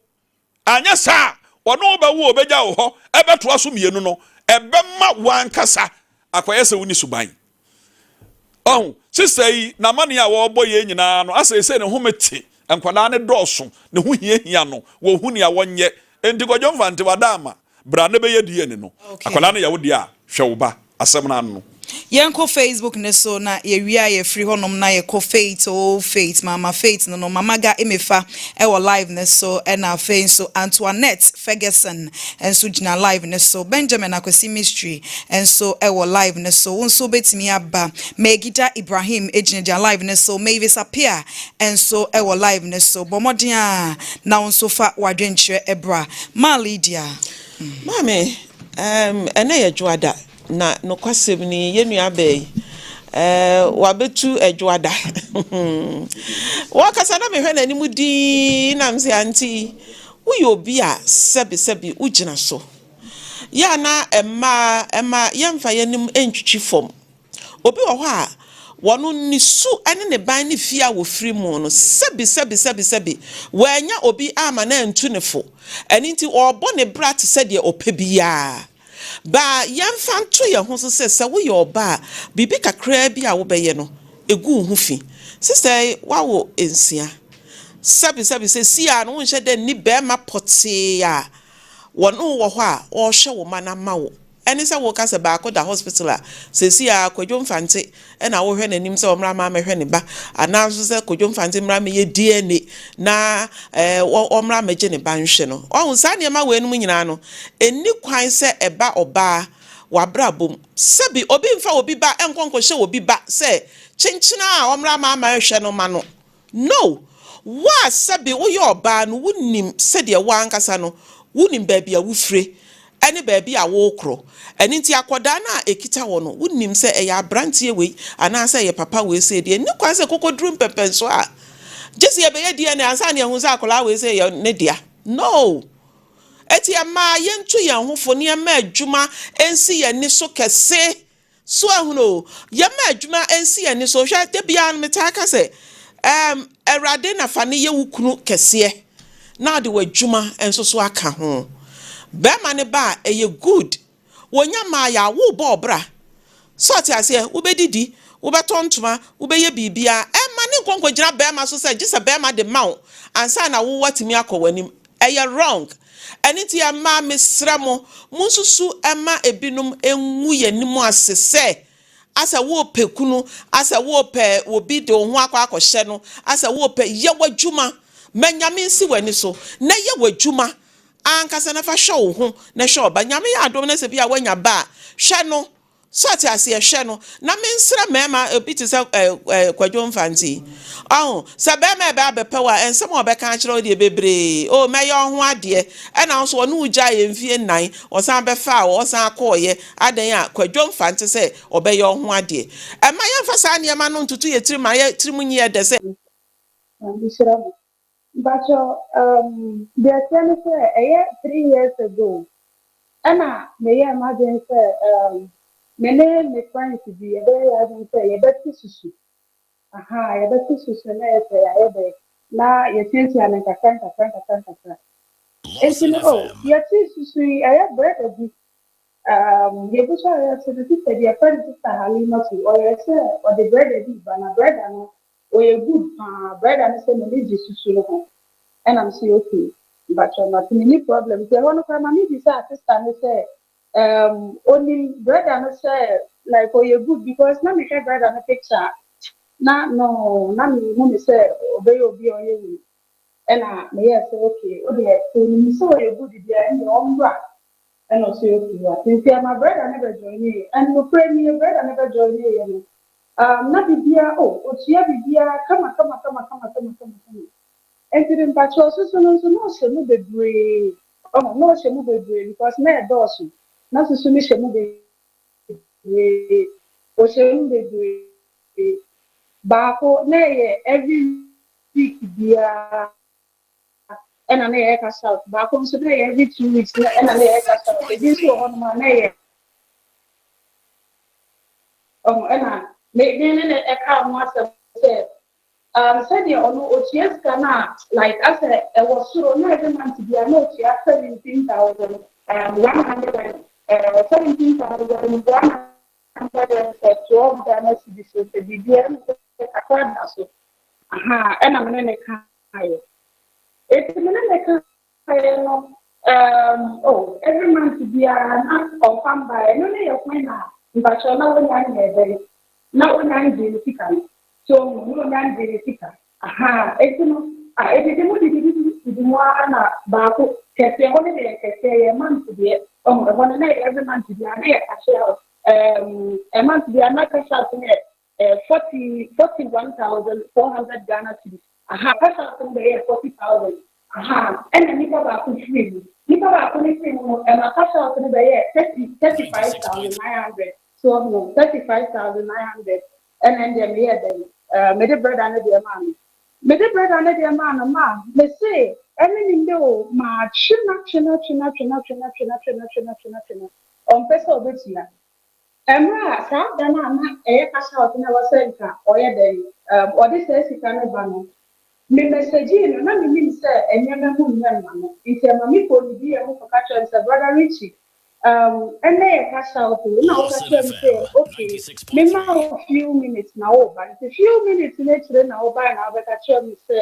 Anyɛ saa a, ɔne wo bɛwo a obegya wo hɔ bɛtoa so mmienu no, ɛbɛma w'ankasa akɔyɛ sɛ wonni suban. Ɔho, sista yi, n'amanneɛ a wɔrebɔ yɛn nyinaa no, asɛ sɛ ne home te, nkwadaa no dɔɔso, ne ho hiahia no, wɔhu nea wɔnyɛ. Enti Kwadwo Mfante, wada ama. Bra na bɛyɛ DNA no. Akwadaa no yɛ wo deɛ a, hwɛ wo ba. Asɛm no ano no. Yɛnkɔ Facebook no so na yɛwie a yɛfiri hɔnom na yɛkɔ Faith oh Faith Mama Faith no no Mama Ga Emefa ɛwɔ live no so ɛna afei nso Antoinette Ferguson nso gyina live no so Benjamin Akwasi Mystery nso ɛwɔ live no so wo nso wobɛtumi aba Megida Ibrahim gyinagyina live no so Mavis Appiah nso ɛwɔ live no so bɔ mmɔden a na wo nso fa w'adwenkyerɛ bra Ma Lydia. Maame, ɛɛm, ɛnnɛ yɛ Dwoada, na nokwasɛm ni, yɛn nuabaa yi, ɛɛ, wabetu Dwoada. Wɔkasa na mehwɛ n'anim dinn na mese, Auntie, woyɛ obi a sɛbesɛbe wogyina so. Yɛ a na mmaa, mma yɛmfa yɛn anim ntwitwi fam. Obi wɔ hɔ a, wɔno ne su ne ne ban ne fie a wɔfiri mu no, sɛbi sɛbi sɛbi sɛbi, wannya obi amma no antu no fo. Ɛno nti ɔrebɔ ne bra te sɛ deɛ ɔpɛ biara. Ba yɛmfa nto yɛn ho so sɛ, sɛ woyɛ ɔbaa a, biribi kakraa bi a wobɛyɛ no, ɛgu wo ho fi. Sista yi, woawo nsia. Sɛbi sɛbi, seesei ara no, wonhyɛ da nni barima pɔtee a wɔne wo wɔ hɔ a ɔrehwɛ wo mma no ama wo. Ɛne sɛ woka sɛ baako da hospital a, seesei ara Kwadwo Mfantse na wohwɛ n'anim sɛ ɔmmra mma mmɛhwɛ ne ba, anaa nso sɛ Kwadwo Mfantse mmra mmɛyɛ DNA na ɔmmra mmɛgye ne ba nhwɛ no. Wahu, saa nneɛma weinom nyinaa no, ɛnni kwan sɛ ɛba ɔbaa w'abrabɔ mu. Sɛbi, obi mfa obi ba nkɔ nkɔhyɛ obi ba sɛ kyenkyena a ɔmmra mma mmɛhwɛ no ma no. No! Wo a sɛbe woyɛ ɔbaa no, wonim sɛdeɛ wo ankasa no, wonim baabi a wofire ne baabi a worekorɔ. Ɛno nti akwadaa no a ɛkita wo no, wonim sɛ ɛyɛ aberanteɛ wei anaasɛ ɛyɛ papa wei sei deɛ, ɛnni kwan sɛ ɛkɔkɔduru mpɛmpɛnsoɔ a gye sɛ yɛbɛyɛ DNA ansa na yɛahu sɛ akwadaa wei sei yɛ ne dea. No! Enti ɛmaa yɛntu yɛn ho fo na yɛmma adwuma nsi yɛn ani so kɛse. So ahunu o, yɛmma adwuma nsi yɛn ani so. Hwɛ, da biara no metaa ka sɛ, ɛɛm, Awurade na fa no yɛ wo kunu kɛseɛ. na wode w'adwuma nso so aka ho. Bɛrima no ba a, ɛyɛ good. Wɔnya mmaeɛ a, worebɔ ɔbra. So ɔte aseɛ? Wobɛdidi, wobɛtɔ ntoma, wobɛyɛ biribiara. Ɛmma ne nkɔ nkɔgyina bɛrima so sɛ gye sɛ bɛrima de ma wo ansa na wo watumi akɔ w'anim. Ɛyɛ wrong. Ɛno nti mmaa mesrɛ mo, monsusu mma ebinom ngu yɛn anim ase sɛ asɛ worepɛ kunu, asɛ worepɛ obi de wo ho akɔ akɔhyɛ no, asɛ worepɛ, yɛ w'adwuma. Ma Nyame nsi w'ani so na yɛ w'adwuma ankasa na fa hwɛ wo ho na hwɛ wo ba. Nyame yɛ adom na sɛ bi a woanya ba a, hwɛ no. So ate aseɛ? Hwɛ no. Na mensrɛ mmarima, obi te sɛ eh, eh, Kwadwo Mfante yi. Ɔho, sɛ barima ɛbɛ abɛpɛ wo a, nsɛm a ɔbɛka akyerɛ wo deɛ bebree. Oh, mɛyɛ wo ho adeɛ. Ɛna wo nso ɔne wo gyaeɛ mfie nnan, ɔsan bɛfaa wo, ɔsan kɔɔeɛ. Adɛn a, Kwadwo Mfante sɛ ɔbɛyɛ wo ho adeɛ. Ɛmma yɛmfa saa nneɛma no ntoto yɛn tirim ma yɛn tirim nyɛ dɛ sɛ. Nyame nhyira mo. Mpakyɛw um deɛ ɛteɛ ne sɛ ɛyɛ 3 years ago ɛna meyɛɛ m'adwene sɛ me ne me friends bi yɛbɛyɛ yɛn adwene sɛ yɛbɛte susu. Aha, yɛbɛte susu na yɛ sɛ yɛayɛ dɛ na yɛtuatua no nkakra nkakra nkakra nkakra. Nti no oh yɛte susu yi, ɛyɛ brɛda bi yɛgu so a yɛte no, sister bi yɛfrɛ no Sister Halimatu, ɔyɛ sɛ ɔde brɛda bi ba na brɛda no ɔyɛ good paa. Brɛda no sɛ n'ani gye susu no ho, ɛna m sɛ okay, mpakyɛw mate, menni problem. Nti ɛhɔ no koraa ma mebisaa sister no sɛ onim brɛda no sɛ like ɔyɛ good, because na mehwɛ brɛda no picture na no na mehu ne sɛ ɔbɛyɛ obi a ɔyɛ wei. Ɛna meyɛɛ sɛ okay, wodeɛ sɛ onim sɛ ɔyɛ good deɛ, ɛndeɛ ɔmbra. Ɛna ɔsɛ okay, wate. Nti ɛma brɛda no bɛjoin yɛ, ɛn nokorɛ nie, brɛda no bɛjoin yɛ no na biribiara oh otua biribiara kama kama kama kama kama kama kama. Nti de mpakyɛw soso no nso na ɔhyɛ mu bebree, ɔmo na ɔhyɛ mu bebree because na ɛdɔɔso, na soso no hyɛ mu bebree, ɔhyɛ mu bebree. Baako na ɛyɛ every week biara ɛna na yɛyɛ cash out, baako nso na ɛyɛ every 2 weeks na ɛna na yɛyɛ cash out. Ebi nso wɔ hɔnom a na ɛyɛ ɔmo ɛna me ne ne ɛka ho asɛm sɛ sɛdeɛ ɔno otua sika no a like asɛ ɛwɔ soro na every month bia na otua 17,000 100 and 17,112 Ghana cedis. So sɛ biribiara ɛna sɛ kakra da so aha, ɛna me ne ne kaeɛ. Eti me ne ne kaeɛ no oh every month biara na ɔfa mbaeɛ. Ɛno ne yɛ kwan na mpakyɛw na wonya nyɛ dɛn na wonya ngye ne sika no so na wonya ngye ne sika aha. Eti no a edidi mu didi didi didi mu ara na baako kɛseɛ hɔ no deɛ, kɛseɛ yɛ month deɛ, ɔmo ɛhɔ no na yɛ every month biara na yɛ cash out a month biara na cash out no yɛ 41,400 Ghana cedis. Aha, cash out no bɛyɛ 40,000. Aha, ɛna nipa baako firi mu, nipa baako ne firi mu no, ɛma cash out no bɛyɛ 35,900. So ɔmo 35,900, ɛna ɛn deɛ meyɛ dɛn mede brɛda no deɛ maa no, mede brɛda no deɛ maa no maa mese ɛne ne nde o maa twe na twe na twe na twe na twe na twe na twe na twe na twe na twe na ɔmpɛ sɛ ɔbɛtua. Mmerɛ a saa da no a na ɛyɛ cash out na ɛwɔ sɛ nka ɔyɛ dɛn ɔde saa sika no ba no, me message no na menim sɛ nneɛma mu nyɛ mma no, nti ɛma me kɔ ne bi mu kɔka kyerɛ no sɛ, "Brother Richie, ɛnɛ yɛ cash out o," na woka kyerɛ me sɛ okay, mema wo few minutes na woba. Nti few minutes no akyire na wobae na wobɛka kyerɛ me sɛ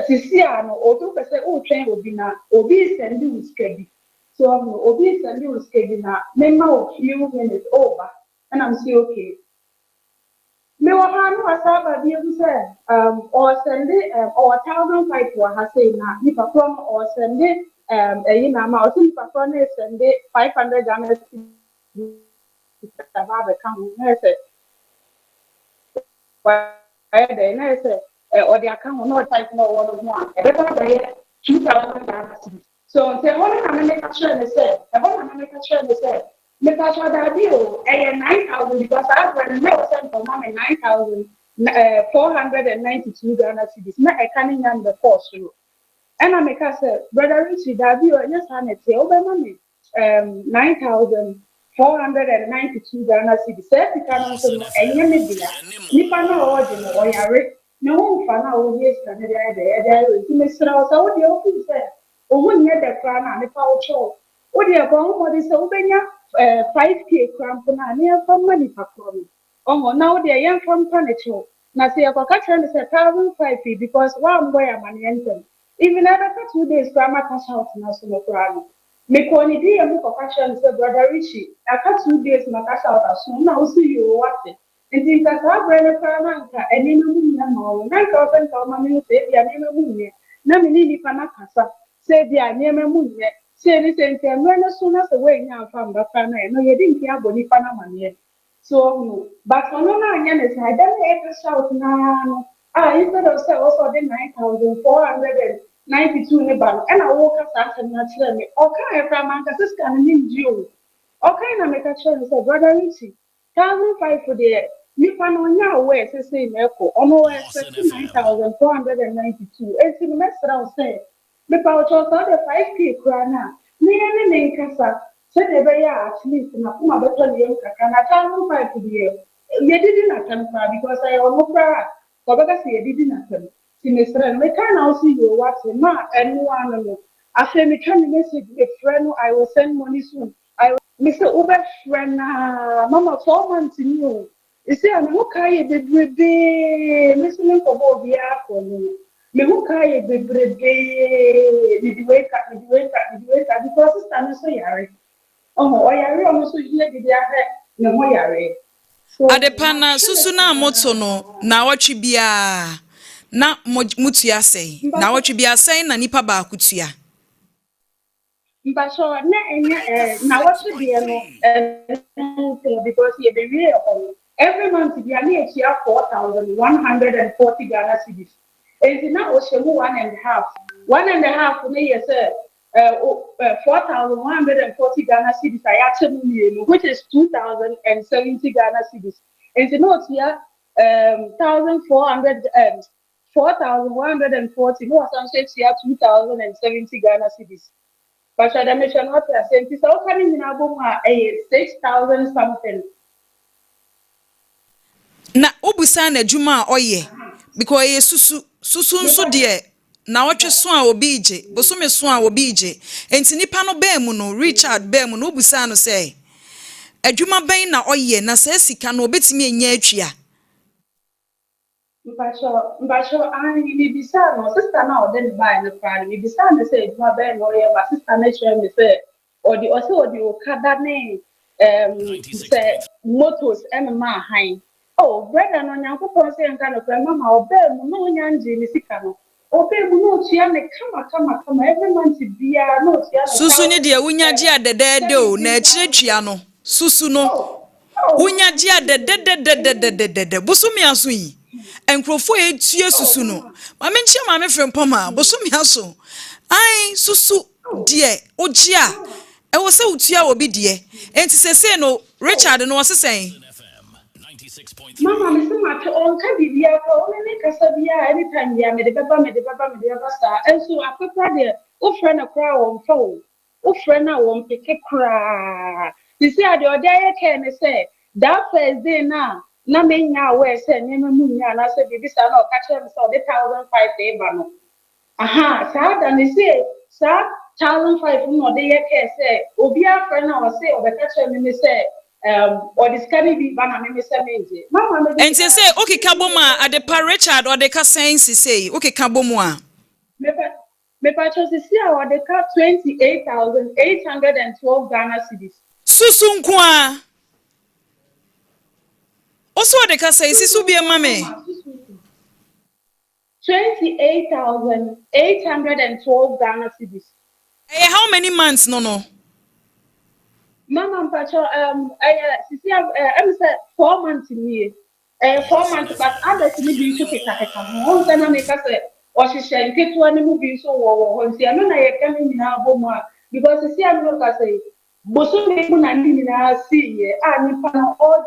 sisi a no obi wopɛ sɛ wotwɛn obi na obi send wo sika bi so obi send wo sika bi na mema wo few minutes woba. Ɛna m sɛ okay, mewɔ ha no wasa aba bi ehu sɛ ɔsend ɔwɔ 1,500 wɔ ha sei na nipa korɔ no ɔsend ɛyi na ama ɔsɛ nipa korɔ no send 500 Ghana cedis aba abɛka ho na yɛ sɛ wayɛ dɛ na yɛ sɛ ɔde aka ho na ɔde five na ɔwɔ no ho a ɛbɛba abɛyɛ 2,000 Ghana cedis. So nti ɛhɔ no na mɛmɛka kyerɛ ne sɛ, ɛhɔ na mɛmɛka kyerɛ ne sɛ mepatwa daabi o, ɛyɛ 9,000 because abirɛ no na ɔsɛ nkɔmɔ mi 9,492 Ghana cedis na ɛka ne nya mbɛ kɔɔ soro. Ɛna meka sɛ, "Brother Richie, daabi o, ɛnyɛ saa na ɛteɛ, wobɛma me 9,492 Ghana cedis." Saa sika no nso no ɛnyɛ me dea, nipa no a ɔregye no ɔyare. Ne ho mfa no a ohia sika no de ayɛ dɛ ɛde ayɛ wei nti mesrɛ wo sɛ wo deɛ wo feel sɛ wo ho nyɛ dɛ koraa no a mepa wo kyɛw wo deɛ bɔ ho mmɔden sɛ wobɛnya eh, 5k koraa mpo no a ne yɛmfa mma nipa korɔ no ɔho na wo deɛ yɛmfa mpa ne kyɛw na sɛ yɛkɔka kyerɛ no sɛ 1005 yi because woambɔ yɛ amaneɛ ntɛm even ɛbɛka 2 days koraa ma cash out no so no koraa no mekɔɔ ne DM mu kɔka kyerɛ no sɛ, "Brother Richie, aka 2 days ma cash out aso," na wo so yoo, wate. Nti nka saa berɛ no koraa na nka nneɛma mu nyɛ ma wo na nka wɔsɛ nka wɔma me sɛ ebia nneɛma mu nyɛ na me ne nipa no akasa sɛ ebia nneɛma mu nyɛ sɛ ne sɛ nti mmerɛ no so na sɛ woanya amfa mba koraa no ɛno yɛde nki abɔ nipa no amanneɛ so ɔhunu. But ɔno no anyɛ ne saa ɛda no yɛ cash out naa no a, instead of sɛ wɔsɛ ɔde 9492 ne ba no ɛna wɔka saa asɛm no akyerɛ me. Ɔkaa koraa mankasa sika no ne ngye o. Ɔkae na meka kyerɛ no sɛ, "Brother Richie, 1005 deɛ nipa no ɔnyɛ aware sesei na ɛkɔ ɔno ɔ expect 9492 eti no mɛsrɛ wo sɛ mepa wo kyɛw sɛ ɔde 5K koraa no a ne yɛ ne ne nkasa sɛdeɛ ɛbɛyɛ a at least n'akoma bɛtɔ ne yam kakra. Na 1005 deɛ yɛdidi n'atɛm koraa because ɛyɛ ɔno koraa a ɔbɛka sɛ yɛdidi n'atɛm. Ti mesrɛ no meka na wo so yɛ wate ma ɛno ano no. Afei metwa ne message, mefrɛ no, "I will send money soon." I will me sɛ wobɛfrɛ naa mama 4 months ni o. Esi a me ho kaa yɛ bebrebee, me so me nkɔbɔ obiara kɔ no no me ho kaa yɛ bebrebee. Mede wei ka, mede wei ka, mede wei ka because sister no nso yare ɔho ɔyare, ɔno nso yie dede ahwɛ ne ho yare so. Adepa na susu no a moto no naawɔtwe biara na motua sɛn? Naawɔtwe biara sɛn na nipa baako tua? Mpakyɛ na ɛnyɛ nawɔtwe deɛ no ɛno because yɛbɛwie ɛhɔ no every month bia ne yɛtua 4140 Ghana cedis. Enti na ɔhyɛ mu one and a half, one and a half no yɛ sɛ 4140 Ghana cedis a yɛakyɛ mu mmienu, which is 2070 Ghana cedis. Enti na ɔtua 1400, 4140 na wasan so atua 2070 Ghana cedis. Bàtà dɛm ehyɛ no ɔte ase. Nti sɛ ɔka ne nyinaa bɔ mu a ɛyɛ 6000 something. Na wobusa n'adwuma a ɔyɛ because ɛyɛ susu susu nso deɛ naawɔtwe so a obi gye, bosome so a obi gye. Nti nipa no bɛn mu no, Richard bɛn mu no, wobusa no sɛ adwuma bɛn na ɔyɛ na saa sika no obetumi anya atua? Mpatsɔ ayi mibisa no sister na ɔde ne baa no koraa no mibisa no sɛ adwuma bɛn na ɔyɛ ma sister no kyerɛ me sɛ ɔde ɔsɛ ɔde okada ne sɛ motos ɛmema ahan. Oh brother no, Nyankopɔn sɛ nka no koraa mama ɔbɛn mu na onya ngye ne sika no ɔbɛn mu na otua ne kama kama kama every month biara na otua ne. Susu ne deɛ wonya gye a dɛdɛɛdɛ o na akyire tua no susu no wonya gye a dɛdɛdɛdɛdɛdɛdɛ bosome aso yi nkurɔfoɔ a etua susu no maame nkyɛn maame Frimpɔm a bosome aso ayi susu deɛ ogye a ɛwɔ sɛ wotua obi deɛ. Nti sese no Richard no wɔse sɛn? Mama me sɛ mate ɔnka biribiara kora ɔne ne kasa biara anytime bia mede bɛba, mede bɛba, mede bɛba saa. Nso akɔkora deɛ wofrɛ no koraa wɔmfa o, wofrɛ no a wɔmpeke koraa. Sisi a deɛ ɔde ayɛ kɛɛ ne sɛ that first day na na menya aware sɛ nneɛma mu nya anaasɛ biribi saa na ɔka kyerɛ me sɛ ɔde 1005 ba no aha saa da ne se saa 1005 no na ɔde yɛ kɛɛ sɛ obi afrɛ no a ɔse ɔbɛka kyerɛ me ne sɛ ɔde sika no bi ba na meme sɛ mengye mama mede. Nti sɛ wokeka bɔ mu a Adepa, Richard ɔde ka sɛn sisei wokeka bɔ mu a? Mepatwa sisi a ɔde ka 28,812 Ghana cedis. Susu nko a wo so ɔde ka sɛn si so bie ma me? 28,812 Ghana cedis. Ɛyɛ how many months no? Mama mpakyɛ ɛyɛ sisi a ɛmi sɛ 4 months nie, ɛyɛ 4 months but others ni bi nso kekakeka ho. Wɔn sɛ na meka sɛ ɔhyehyɛ nketewa no mu bi nso wɔ hɔ nti ɛno na yɛka no nyinaa bɔ mu a because sisi a mi ka sɛ bosome mu na ne nyinaa si yɛ a nipa no ɔɔ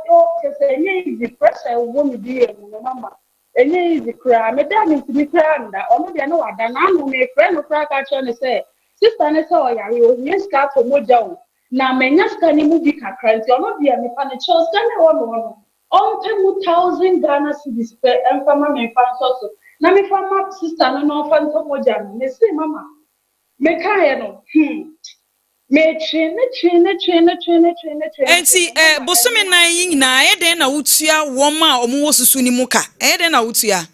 kyɛ sɛ ɛnyɛ easy. Pressure wɔ mi bi yɛ mu no mama ɛnyɛ easy koraa. Meda mi ntumi koraa nda. Ɔno deɛ no wada n'ano mefrɛ no koraa ka kyerɛ no sɛ sister ne sɛ ɔyare ohia sika atɔ mogya o na manya sika no mu bi kakra nti ɔno deɛ mepa ne kyɛw sika no ɛwɔ no hɔ no. Ɔmpɛ mu thousand Ghana cedis pɛ mfa ma me mfa nsɔ so na mefa ma sister no na ɔmfa ntɔ mogya no. Mese mama mekaeɛ no hmm metwee ne twee ne twee ne twee ne twee ne twee ne Enti twee no eh, mama bosome ɛno nan yi nyinaa, ɛyɛ dɛn na wotua wɔn a wɔwɔ susu no mu ka? Ɛyɛ dɛn na wotua?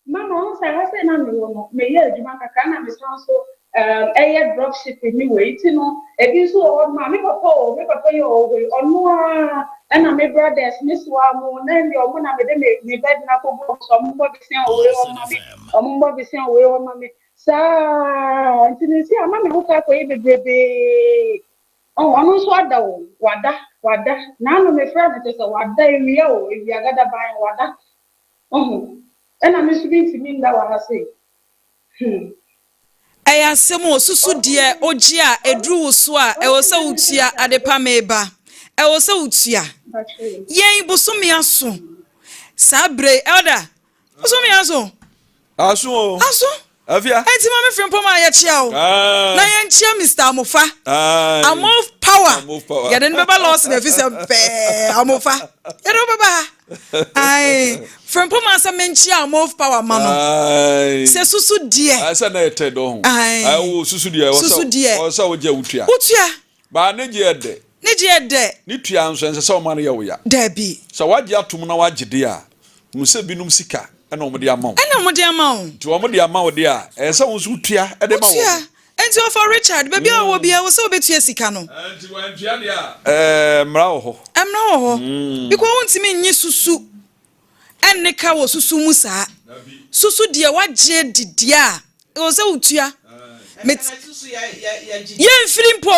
Mama, wohu sɛ ha sei na mewɔ no, meyɛ adwuma kakra na mesan nso um, ɛyɛ drop shipping ne wei nti no, ebi nso wɔ hɔ nom a me papa o, me papa yi ɔwɔ hɔ yi, ɔno ara ɛna me brothers, me soa mo, na ɛndeɛ ɔmo na mede me me bed no akɔgu ɔmo so, ɔmo mmɔ besia wɔ wei hɔ mma me, ɔmo mmɔ besia wɔ wei hɔ mma me, saa nti no nsi ama me ho ka akɔyɛ bebrebee. Ɔho, ɔno nso ada o, wada, wada, naano mefrɛ no kyerɛ sɛ wada ewia o, ewia gadaban, wada. Wahu? Ɛna me nso mentumi nda wɔ ha sei. Hmm. Ɛyɛ asɛm o, susu deɛ ogye a ɛduru wo so a ɛwɔ sɛ wotua adepa meba ɛwɔ sɛ wotua yɛn bosome aso saa berɛ yi elder bosome aso Aso o. Aso. Afia. Enti ma me frimpɔm a yɛkyea o. Na yɛnkyea Mr. Amofa. Amof power. Amof power. Yɛde no bɛba lɔɔse na efi sɛ pɛɛ Amofa. Yɛde wo bɛba ha. Ae. Frimpɔm a sɛ menkyea Amof power ma no. Sɛ susu deɛ. Sɛ na ɛtɛ dɔ ho. Ae. Wo susu deɛ. Susu deɛ. Ɔsɛ wogye wotua. Wotua. Baa ne gye yɛ dɛ. Ne gye yɛ dɛ. Ne tua nso, ɛnsɛ sɛ ɔma no yɛ wo ya. Dabi. Sɛ woagye atom na woagye de a, hunu sɛ binom sika na wɔde ama wo. Ɛna wɔde ama wo. Nti wɔde ama wo de a, ɛyɛ sɛ wo nso wotua de ma wɔn. Wotua. Nti ɔfa Richard, baabi a ɔwɔ biara, ɛwɔ sɛ wobɛtua sika no. Nti wantua deɛ a, ɛɛ, mmara wɔ hɔ. Mmara wɔ hɔ. Because wontumi nnye susu ɛnne ka wɔ susu mu saa. Susu deɛ wagye adi deɛ a, ɛwɔ sɛ wotua. Yɛmfiri mpo.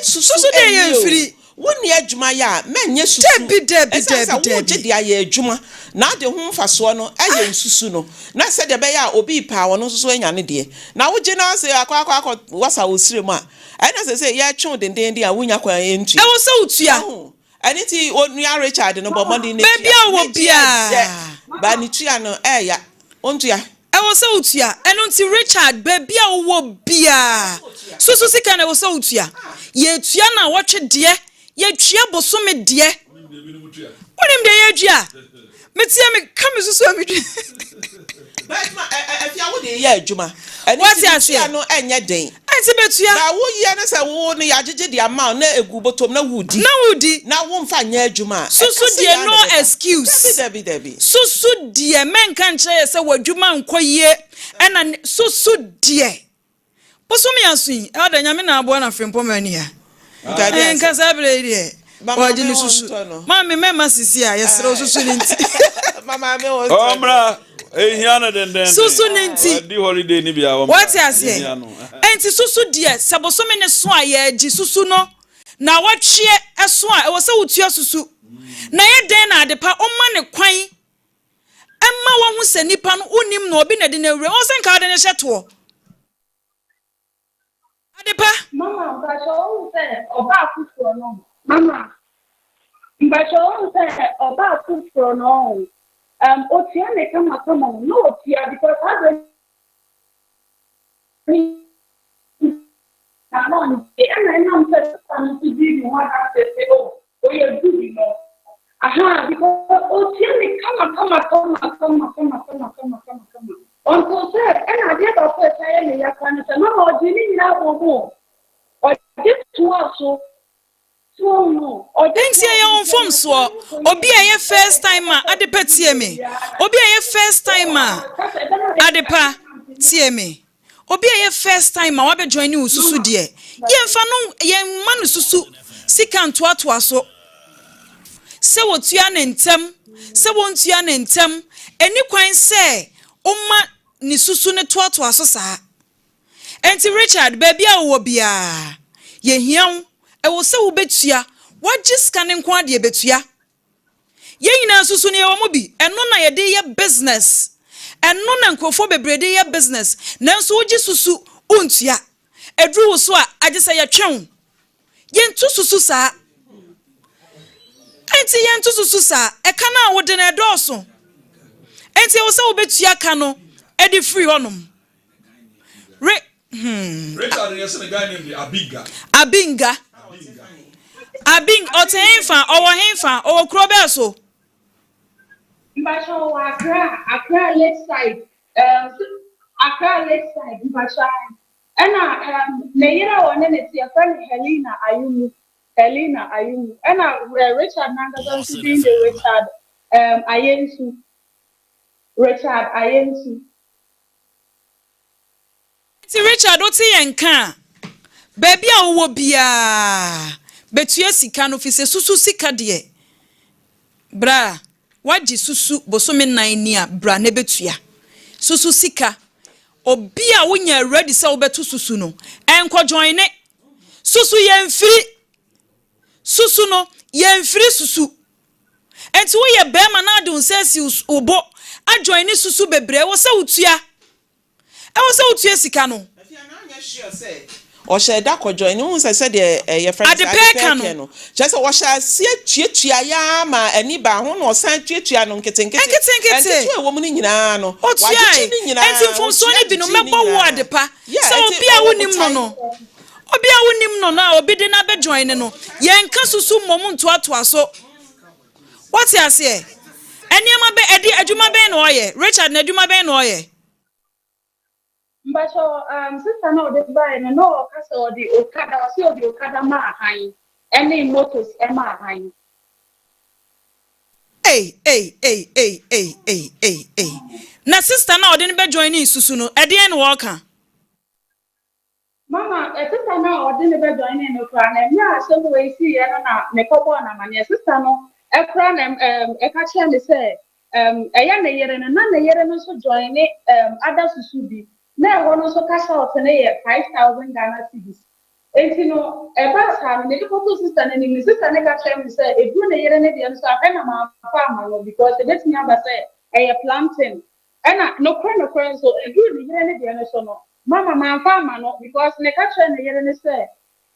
Susu deɛ yɛmfiri. Wonni adwuma yɛ a, mɛnyɛ susu. Dabi, dabi, Ɛsiane sɛ dabi, wogye dabi. de ayɛ adwuma na ade ho mfasoɔ no yɛ nsusu no, na sɛdeɛ ɛbɛyɛ a obi repɛ a ɔno nso so anya ne deɛ. Na wogye na sɛ akɔ akɔ akɔ wasa wo srɛ mu a, ɛna seesei yɛretwe wo dendeenden a wonnya kwan ntua. Ɛwɔ sɛ wotua. Wahu? Ɛno nti onua Richard no bɔ mmɔden na Baabi tua. a wowɔ Ne gyeɛ dɛ, biara. but ne tua no ɛɛya. Ontua. Ɛwɔ sɛ wotua. Ɛno nti Richard, baabi a wowɔ biara, susu sika no, ɛwɔ sɛ wotua. Yɛtua nnawɔtwe deɛ, yɛtua bosome deɛ. Wonim deɛ yɛtua? Meteɛ meka me susu a medwa. But ma ɛ ɛ afia wo de yɛ adwuma. Ɛno Wate nti ne aseɛ? tua no ɛnyɛ den. Ɛnti bɛtua. But wo yɛ no sɛ wo no yɛagyegye de ama wo na egu bɔtɔm na wodi. Na wodi. Na womfa nyɛ adwuma a, ɛka Susu sɛ deɛ yɛ ara no na ɛbɛba. excuse. Dabi dabi dabi. Susu deɛ mɛnka nkyerɛ yɛ sɛ w'adwuma nkɔ yie ɛna ne susu deɛ. Bosome aso yi, elder Nyame na aboa na Frimpong ani ha. Ntadeɛ Eh, nka ase. saa berɛ yi deɛ, Ma wɔagye maame ne ho susu. ntɔ no. Maame mɛma sisi a, yɛsrɛ wo susu ne nti. Ma maame ho ntɔ no. Ɔmmra, ehia no dendenden. Susu ne nti. Wadi holiday ni bi a ɔmmra. Wate aseɛ? Ehia no. Enti susu deɛ, sɛ bosome ne so a yɛregye susu no, na awɔtweɛ ɛso a, ɛwɔ sɛ wotua susu. Na yɛ dɛn na adepa woma ne kwan ɛma wahu sɛ nipa no wonim no, obi na ɛde no awura mu. Ɛwɔ sɛ nka wode no hyɛ toɔ. Adepa. Mama mpakyɛ wohu sɛ ɔbaa foforɔ no mama mpakyɛ wohu sɛ ɔbaa foforɔ no um, otua ne kama kama o na otua because saa bɛ ne na na ɔngye ɛna ɛnam sɛ sista no nso di ne ho adanseɛ sɛ o ɔyɛ good no aha because otua ne kama kama kama kama kama kama kama kama kama until sɛ ɛna adeɛ baako a ɛsan yɛ ne ya koraa ne sɛ mama ɔgye ne nyinaa bɔ mu o ɔgye toa so so no ɔgye Nti toa ɛyɛ so wo nti ɛma mfomsoɔ. sika no kɔyɛ Obi a ɛyɛ first time a, Adepa tie me. Obi a ɛyɛ first time a, Adepa tie me. Obi a ɛyɛ first time a wabɛ join wo susu deɛ, yɛnfa no, yɛnma no susu sika ntoatoa so. Sɛ wɔtua no ntɛm, sɛ wɔntua no ntɛm, ɛni kwan sɛ woma ne susu no toatoa so saa. Enti Richard, baabi a wowɔ biara, yɛhia wo. Ɛwɔ sɛ wobɛtua. Woagye sika no nko ara deɛ, bɛtua. Yɛn nyinaa susu no yɛwɔ mu bi. Ɛno na yɛde yɛ business. Ɛno na nkurɔfoɔ bebree de yɛ business. Nanso wogye susu, wontua. Ɛduru wo so a, agye sɛ yɛtwe wo. Yɛntu susu saa. Enti yɛntu susu saa. Ɛka no a wode no ɛdɔɔso. Enti ɛwɔ sɛ wobɛtua ka no de firi hɔnom. Re hmm. Richard yɛ sɛ ne guy name de Abinga. Abinga. Abing, ɔte henfa? Ɔwɔ henfa? Ɔwɔ kuro bɛɛ so? Mpakyɛ ɔwɔ Accra, Accra Lakeside, um, Accra Lakeside, mpakyɛ ɛna um, ne yere a ɔne ne te yɛfrɛ no Helena Ayumu, Helena Ayumu, ɛna uh, Richard n'ankasa nso din de Richard um, Ayensu, Richard Ayensu. Enti Richard wote yɛn nka a, baabi a wowɔ biara bɛtua sika no fisɛ susu sika deɛ bra woagye susu bosome nan ni a bra na bɛtua susu sika. Obi a wonya ready sɛ wobɛto susu no ɛnkɔ joine susu yɛmfiri susu no yɛmfiri susu. Enti woyɛ bɛrima na ade wo nsa asi wo bo ajoine susu bebree ɛwɔ sɛ wotua. Ɛwɔ sɛ wotua sika no. Afei a na ɔnyɛ sure sɛ ɔhyɛɛ da kɔ join wohu sɛ sɛdeɛ eh, yɛfrɛ no sɛ Ade pɛ ade ka pɛ no. kɛ no kyerɛ sɛ ɔhyɛ aseɛ tuatua yɛ ara ma ani baa ho na ɔsan tuatua no nketenkete Nketenkete. nketewa a ɛwɔ mu no nyinaa no Otuae. wagyegye ne nyinaa Enti mfomsoɔ ɔtua no bi no, gyegyee ne mɛbɔ wo nyinaa adepa yeah sɛ ɛnti obi a ɔwɔ wonim no botae no, obi a wonim no no a obi de no abɛjoine no, yɛnka susu mmom ntoatoa so. Wote aseɛ? Nneɛma bɛ, ɛde, adwuma bɛn na ɔyɛ? Richard, n'adwuma bɛn na ɔyɛ? Mpakyɛw um sister no a ɔde bae no na ɔka sɛ ɔde okada ɔse ɔde okada maa han ɛne motos ɛmaa han. Ei ei ei ei ei ei ei ei Na sister no a ɔde no bɛ joinee susu no ɛdeɛn na ɔɔka? Mama, sister no a ɔde no bɛ joinee no koraa no mmerɛ a asɛm wei siiɛ no na mekɔbɔɔ no amaneɛ sister no koraa na ɛka kyerɛɛ me sɛ ɛyɛ ne yere no na ne yere no nso joine ada susu bi na ɛhɔ no nso cash out no yɛ 5000 Ghana cedis enti no ɛbaa saa no mede kɔtoo sister no anim no sister no ka kyerɛɛ me sɛ ɛduru ne yere no deɛ no so ahwɛ na mamfa amma no because ɛbɛtumi aba sɛ ɛyɛ planting Ɛna nokorɛ nokorɛ nso, ɛduruu ne yere no deɛ no so no, mama mamfa amma no because meka kyerɛɛ ne yere no sɛ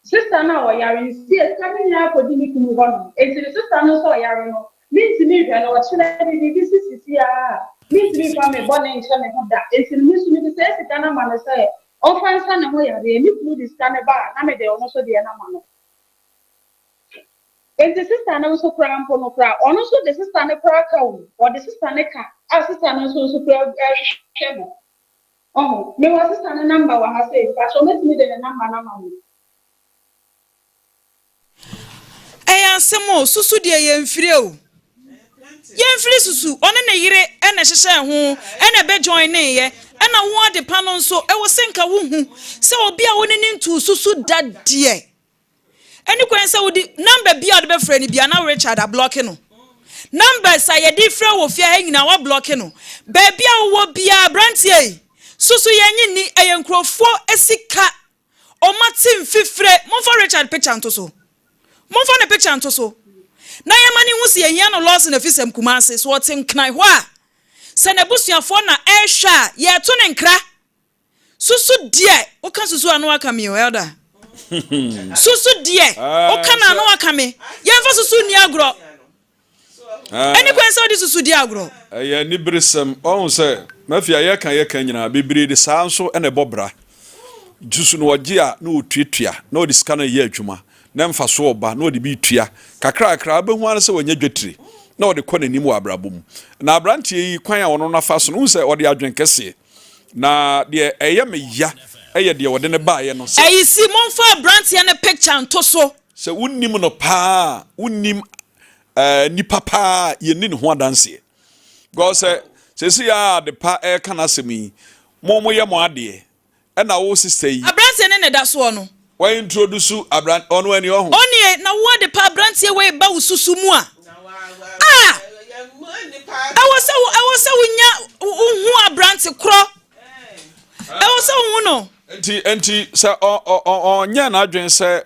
sister no a ɔyare no sie sika no nyinaa kɔdi ne kunu hɔ nom, enti ne sister no nso a ɔyare no, mentumi nhwɛ no, ɔkyena bi biribi si sisi ara a, mentumi mfa me bɔne nkyɛ me ho da, enti no me nso mede saa sika no ama no sɛ ɔmfa nsa ne ho yareɛ, me kunu de sika no ba a, na mede ɔno nso deɛ no ama no. Enti sister no nso koraa mpo no koraa ɔno nso de sister no koraa ka o, ɔde sister no ka a sister no nso nso koraa ɛhwehwɛ no. Ɔho, mewɔ sister no number wɔ ha sei, mpakyɛw mɛtumi de ne number no ama mo? Ɛyɛ asɛm o, susu deɛ yɛnfiri o. Yɛnfiri susu, ɔne ne yere na ɛhyehyɛɛ ho ɛna ɛbɛ joineeɛ, ɛna wo adepa no nso ɛwɔ sɛ nka wohu sɛ obi a wo ne no ntuu susu da deɛ Ɛni kwan sɛ wode number bi a wode bɛfrɛ no bia na Richard ablɔke no. Numbers a yɛde frɛ wɔ fie ha nyinaa wablɔke no. Baabi a wowɔ biara aberanteɛ yi, soso yɛnye nni, ɛyɛ nkurɔfoɔ sika. Ɔma te mfifire. Momfa Richard picture nto so. Momfa ne picture nto so. Na yɛma no hu sɛ yɛhia no Lawson Afisɛm Kumasi. So ɔte Nkran hɔ a, sɛ n'abusuafoɔ na ɛrehwɛ a, yɛreto ne nkra. Susu deɛ woka susu a na waka me o elder. Susu deɛ woka na na waka me. Yɛmfa susu nni agorɔ. Ɛni kwan sɛ wode susu di agorɔ. Ɛyɛ aniberesɛm. Wahu sɛ mafia yɛka yɛka nyinaa bebree de saa nso na ɛbɔ bra. Susu no ɔgye a na ɔtuatua na ɔde sika no yɛ adwuma na mfasoɔ ɔba na ɔde bi tua. Kakrakra wobɛhu ara sɛ wanya dwetire na ɔde kɔ n'anim wɔ abrabɔ mu. Na aberanteɛ yi kwan a ɔno no afa so no wohu sɛ ɔde adwen kɛseɛ Na deɛ ɛyɛ me ya yɛ deɛ ɔde no baeɛ no sɛ. Ɛyi si momfa abranteɛ no picture nto so. Sɛ wonnim no paa a, wonnim eh, nipa paa a, yɛnni ne ho adanseɛ. Because sɛ sɛsi a adepa ɛreka n'asɛm yi, mo moyɛ mo adeɛ, ɛna wo sister yi. Abranteɛ no na ɛda soɔ no. Wa introduce abran ɔno ani ɔho. Onie na wo ade pa abranteɛ wei ba wo susu mu a ah ɛwɔ sɛ wo ɛwɔ sɛ wo nya wo hu abrante korɔ ɛwɔ sɛ wo hu no. Nti nti sɛ ɔ ɔ ɔ ɔnyɛ n'adwene sɛ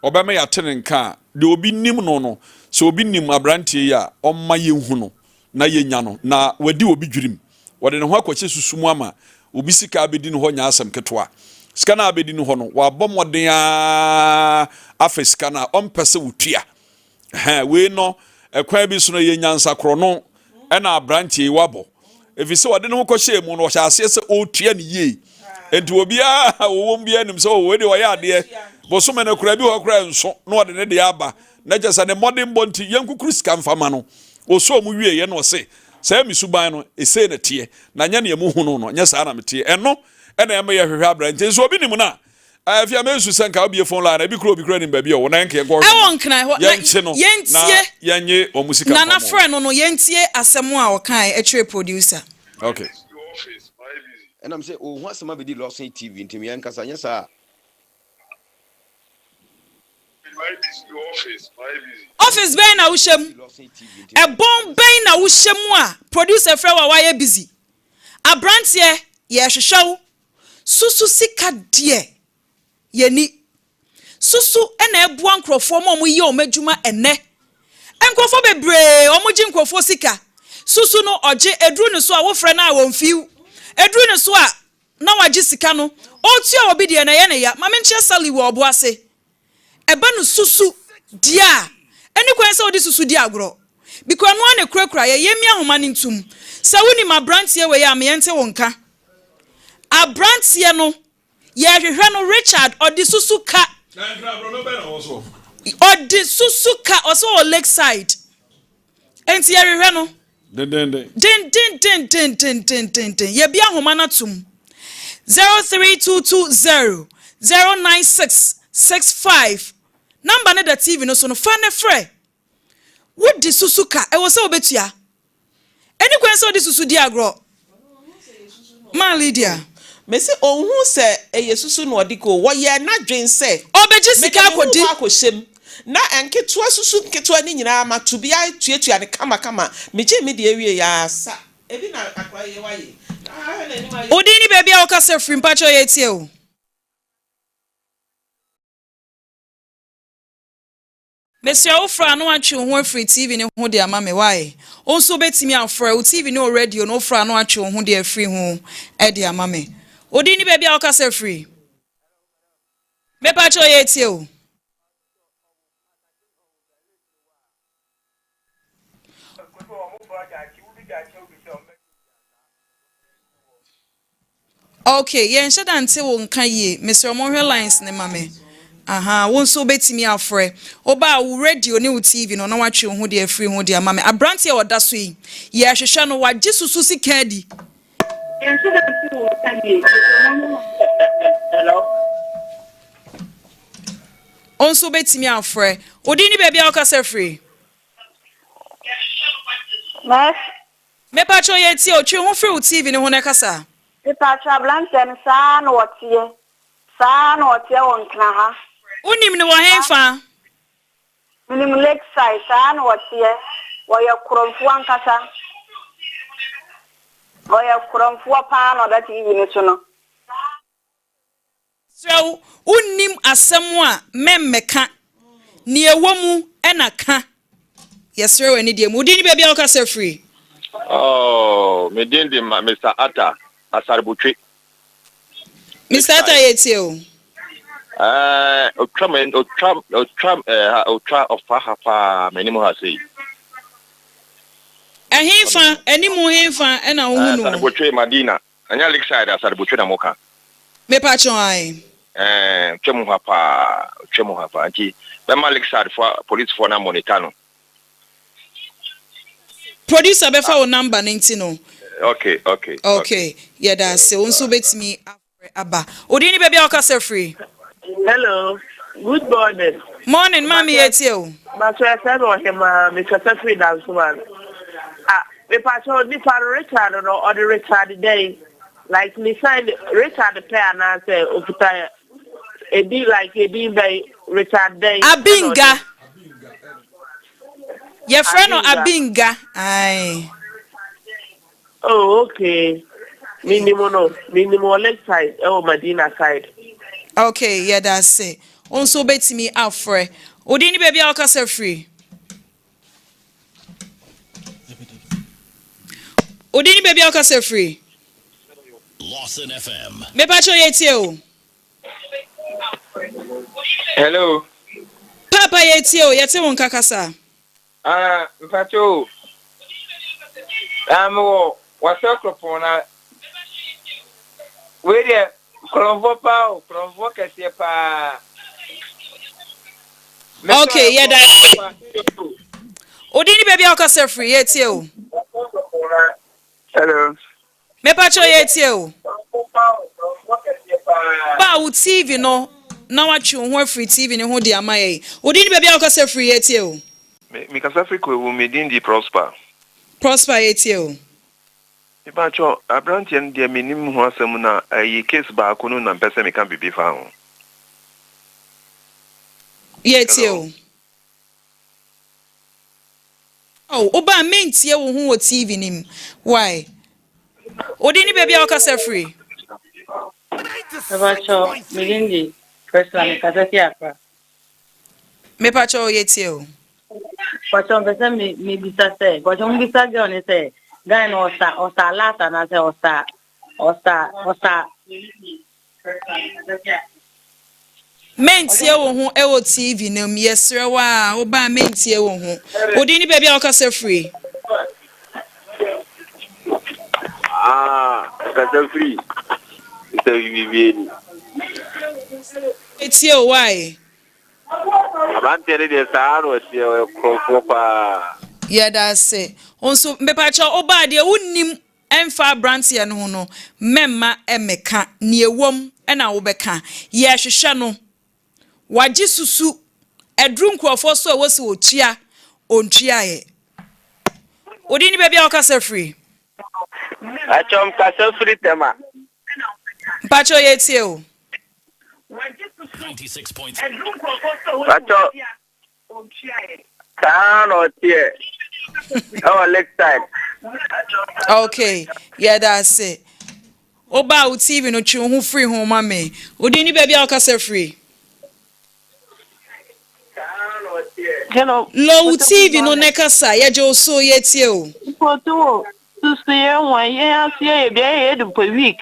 ɔbɛma yɛate ne nka a deɛ obi nim no no sɛ obi nim abranteɛ yi a ɔmma yɛnhu no na yɛnya no, na wadi obi dwirim. Ɔde ne ho akɔhyɛ susu mu ama obi sika abɛdi ne hɔ nyɛ asɛm ketewa. Sika no a abɛdi ne hɔ no, wabɔ mmɔden ara afa sika no a ɔmpɛ sɛ ɔtua. Ɛhɛn, wei no, ɛkwan bi so no, ɛyɛ nyansa korɔno ɛna aberanteɛ yi wabɔ. Ɛfiri sɛ ɔde ne ho kɔhyɛɛ mu no, ɔhyɛ aseɛ sɛ ɔretua ne yie. Nti obiara a ɔwɔ mu biara nim sɛ, oh, wei deɛ ɔyɛ adeɛ. Bosome no koraa, bi hɔ koraa nso, na ɔde ne deɛ aba. Na kyerɛ sɛ ne mmɔdenbɔ nti, yɛnkukuru sika mfa mma no. Ɔsɔɔ mu wieeɛ na ɔse, Saa me suban no, sei na ɛteɛ, na nyɛ nea mohu no no, nyɛ saa na meteɛ. Ɛno na ɛma yɛhwehwɛ aberanteɛ. Nso obi nim no a, afei a mensu sɛ nka wobie phone line a, ebi kura obi kura nim baabi a ɔwɔ na yɛnka yɛnkɔhwehwɛ Ɛwɔ no, Nkran hɔ, na yɛnkye no na yɛntie yɛnye wɔn sika mfa Nana mma wɔn. frɛ no no, yɛntie asɛm a ɔkae kyerɛɛ producer. Okay. Ɛnam sɛ ɔɔhu asɛm abɛdi Lawson TV nti me yɛnkasa nyɛ saa a. Office bɛn na wohyɛ mu? Ɛbɔn bɛn na wohyɛ mu a producer frɛ wo a woayɛ busy? Abranteɛ, yɛrehwehwɛ wo. Susu sika deɛ yɛnni. Susu na ɛboa nkurɔfoɔ ma wɔyɛ wɔn adwuma ɛnnɛ. Nkurɔfoɔ bebree wɔgye nkurɔfoɔ sika. Susu no ɔgye, ɛduru ne so a wofrɛ no a ɔmfiw. Ɛduru ne so a na wagye sika no, ɔretua obi deɛ na ɛyɛ ne ya. Ma menkyerɛ Sally wɔ ɔbo ase. Ɛba no susu deɛ a, ɛni kwan sɛ wode susu di agorɔ. Because ɛno ara na ɛkurakura yɛ. Yɛmmia ahoma no ntom. Sɛ wonim aberanteɛ wei a, me yɛnte wo nka. Aberanteɛ no, yɛrehwehwɛ no, Richard, ɔde susu ka. Na nkra borɔno bɛn na ɔwɔ so? Ɔde susu ka, ɔsɛ ɔwɔ Lakeside. Enti yɛrehwehwɛ no. Dendenden. Dendendendendendenden. Yɛbi ahoma no atom. 03220 096 65. Number no da TV no so no, fa ne frɛ. Wodi susu ka, ɛwɔ sɛ wobɛtua. Ɛni kwan sɛ wode susu di agorɔ. Maa Lydia. Mese ɔnhu sɛ ɛyɛ susu na ɔde kɔ o, wɔyɛɛ n'adwen sɛ Ɔbɛgye mede sika me ho akɔdi. kɔ akɔhyɛ mu. Na nketewa susu nketewa no nyinaa mato bi atuatua no kamakama. Megyee me deɛ wieeɛ ara sa ebi na akwadaa yi wayɛ yi. Na ahwɛ n'anim ayɛ. Wo din ne baabi a wokasa firi mpakyɛw yɛtie wo. Mesrɛ wo frɛ a na watwe wo ho afiri TV no ho de ama me wai? Wo nso wobɛtumi afrɛ, wo TV ne wo radio no wofrɛ a na watwe wo ho de afiri ho de ama me. Wo din ne baabi a wokasa firi? Mepakyɛw yɛretie wo. Ok, yɛnhyɛ da nte wo nka yie. Mesrɛ mo nhwɛ lines no ma me. Aha, wo nso wobɛtumi afrɛ. Woba a wo radio ne wo TV no na watwe wo ho de afiri ho de ama me. Aberanteɛ a ɔda so yi, yɛrehwehwɛ no, wagye susu sika adi. Yɛnhyɛ da nte wo nka yie. Mesrɛ mo nhwɛ lines Hello. Wo nso wobɛtumi afrɛ. Wo din ne baabi a wokasa firi? Nurse. Mepakyɛw yɛtie o, twe ho firi wo TV no ho na kasa. Mepakyɛw abranteɛ no saa na ɔteɛ saa na ɔteɛ wɔ nkran ha. Wonim no wɔ henfa? Menim lakeside saa na ɔteɛ ɔyɛ korɔmfoɔ ankasa ɔyɛ korɔmfoɔ paa na ɔda TV no so no. Mesrɛ wo, wonnim asɛm a mɛmmɛka. Nea ɛwɔ mu na ka. Yɛsrɛ wo anidie mu. Wo din ne baabi a wokasa firi? Oh, me din de Mr. Atta Asarbotwe. Mr. Atta yɛtie o. Eh, otwa me otwa otwa eh ha otwa ɔfa ha paa m'anim ha sei. Ɛhefa anim hefa ɛna wohu no? Asarbotwe Madina. Ɛnyɛ Lakeside Asarbotwe na moka? Mepa kyɛw ae. Ɛɛ otwa mu ha paa, otwa mu ha paa nti bɛma Lakeside foɔ police foɔ no amonita no. Producer bɛfa wo number no nti no. Okay okay okay. Yɛda ase wo nso wobɛtumi afrɛ aba. Wo din ne baabi a wokasa firi? Hello, good morning. Morning, maame yɛtie wo. Mpakyɛ yɛfrɛ me Ɔhemaa, mekasa firi Dansoman. Ah, mepakyɛ nipa no Richard no ɔde Richard dɛn? Like ne sign Richard pɛ anaasɛ okita edin like edin bɛn Richard dɛn? Abinga. Yɛfrɛ no Abinga. Ae. Oh okay menim no menim wɔ lakeside ɛwɔ Madina side. Okay yɛda ase wo nso wobɛtumi afrɛ wo din ne baabi a wokasa firi wo din ne baabi a wokasa firi Lawson FM. Mepakyɛw yɛtie o. Hello. Paapa yɛtie o yɛte wo nka kasa. Ah mpakyɛ o ah mewɔ wasɛ kuropɔn na wei deɛ korɔmfoɔ paa o korɔmfoɔ kɛseɛ paa. Okay, yɛda ase. Wo din ne baabi a wokasa firi, yɛtie o. Hello. Mepakyɛw yɛtie o. Ba wo TV no na watwe wo ho afiri TV no ho de ama yɛn. Wo din ne baabi a wokasa firi, yɛtie o. Me mekasa firi Kwawu, me din di Prosper. Prosper yɛtie o. Mepakyɛw, abranteɛ no deɛ mennim ho asɛm na ɛyi case baako no na mpɛ sɛ meka biribi fa ho. Yɛtie Hello. o. Oh, wo ba a mentie wo ho wɔ TV no mu. Why? Wo din ne baabi a wokasa firi? Mepakyɛw, me din de Priscilla, mekasa fi Accra. Mepakyɛw, yɛtie o. Pakyɛw, mpɛ sɛ me mebisa sɛ, pakyɛw mobisa girl ne sɛ, guy no ɔsa ɔsa last anaasɛ ɔsa ɔsa ɔsa. Mentie wo ho wɔ TV no mu, yɛsrɛ wo a, wo ba a mentie wo ho. Wo din ne baabi a wokasa firi? Ah, kasa firi. Sɛ biribi ni. Etie o, why? Aberanteɛ no deɛ saa na ɔteɛ, ɔyɛ korɔmfoɔ paa. Yɛda ase. Wo nso, mepakyɛw, wo ba a deɛ wonnim Ɛmfa abranteɛ no ho no mɛmma ɛmmɛka, nea ɛwom na wobɛka. Yɛrehwehwɛ no. Wagye susu aduru nkurɔfoɔ so a ɛwɔ sɛ ɔtua, ɔntuaeɛ. Wo din ne baabi a wokasa firi? Mpakyɛw mekasa firi Tema. Mpakyɛw yɛtie o. Mpakyɛw Saa ara na ɔteɛ ɛwɔ Lakeside. Okay, yɛda ase. Woba wo TV no twe wo ho firi ho ma me. Wo din ne baabi a wokasa firi? Hello. Low wo TV no na kasa, yɛgye wo so, yɛtie o. Mpotu wo susu yɛn ho a yɛn ase yɛyɛ bi ɛyɛ yɛ de mpo week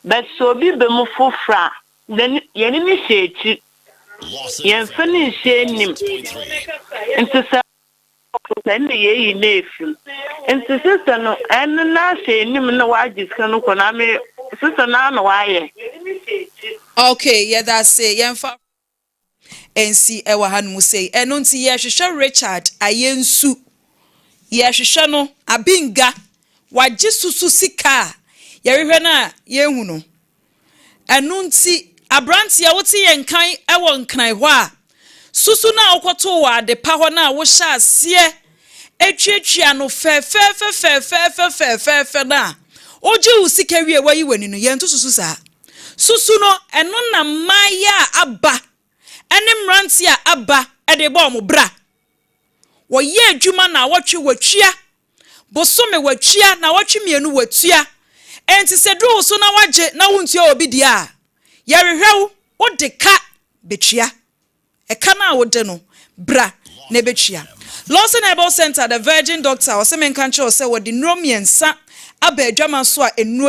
but sɛ obi bɛ mu foforɔ a yɛne no hyɛ akyiri. Yɛmfa no nhyɛ anim. Nti sɛ sɛ ɛna yɛyi no afi mu. Nti sister no ɛno na ahyɛ anim na wagye sika no kɔ na me sister no ara na wayɛ. Okay, yɛda ase. Yɛmfa nsi ɛwɔ ha nom sei. Ɛno nti yɛhwehwɛ Richard Ayensu. Yɛhwehwɛ no, Abinga. Wagye susu sika a yɛhwehwɛ no a yɛnhu no. Ɛno nti, aberanteɛ wote yɛn nkan wɔ Nkran hɔ a, susu no a wokɔtoo wɔ Adepa hɔ no a wohyɛ aseɛ tuatua no fɛfɛɛfɛ fɛfɛɛfɛ fɛfɛɛfɛ no a, wogye wo sika wie wayi w'ani no, yɛnto susu saa. Susu no, ɛno na mmaayɛ a aba ne mmeranteɛ a aba de bɔ wɔn bra. Wɔyɛ adwuma naawɔtwe wɔatua, bosome wɔatua, naawɔtwe mmienu wɔatua. Enti sɛ duru wo so na woagye na wontua obi deɛ a, yɛrehwɛ wo, wode ka bɛtua. Ɛka no a wode no, bra na ɛbɛtua. Lawson Herbal Centre, The Virgin Doctor, ɔse menka nkyerɛ wo sɛ wɔde nnuro mmiɛnsa aba adwama so a nnuro.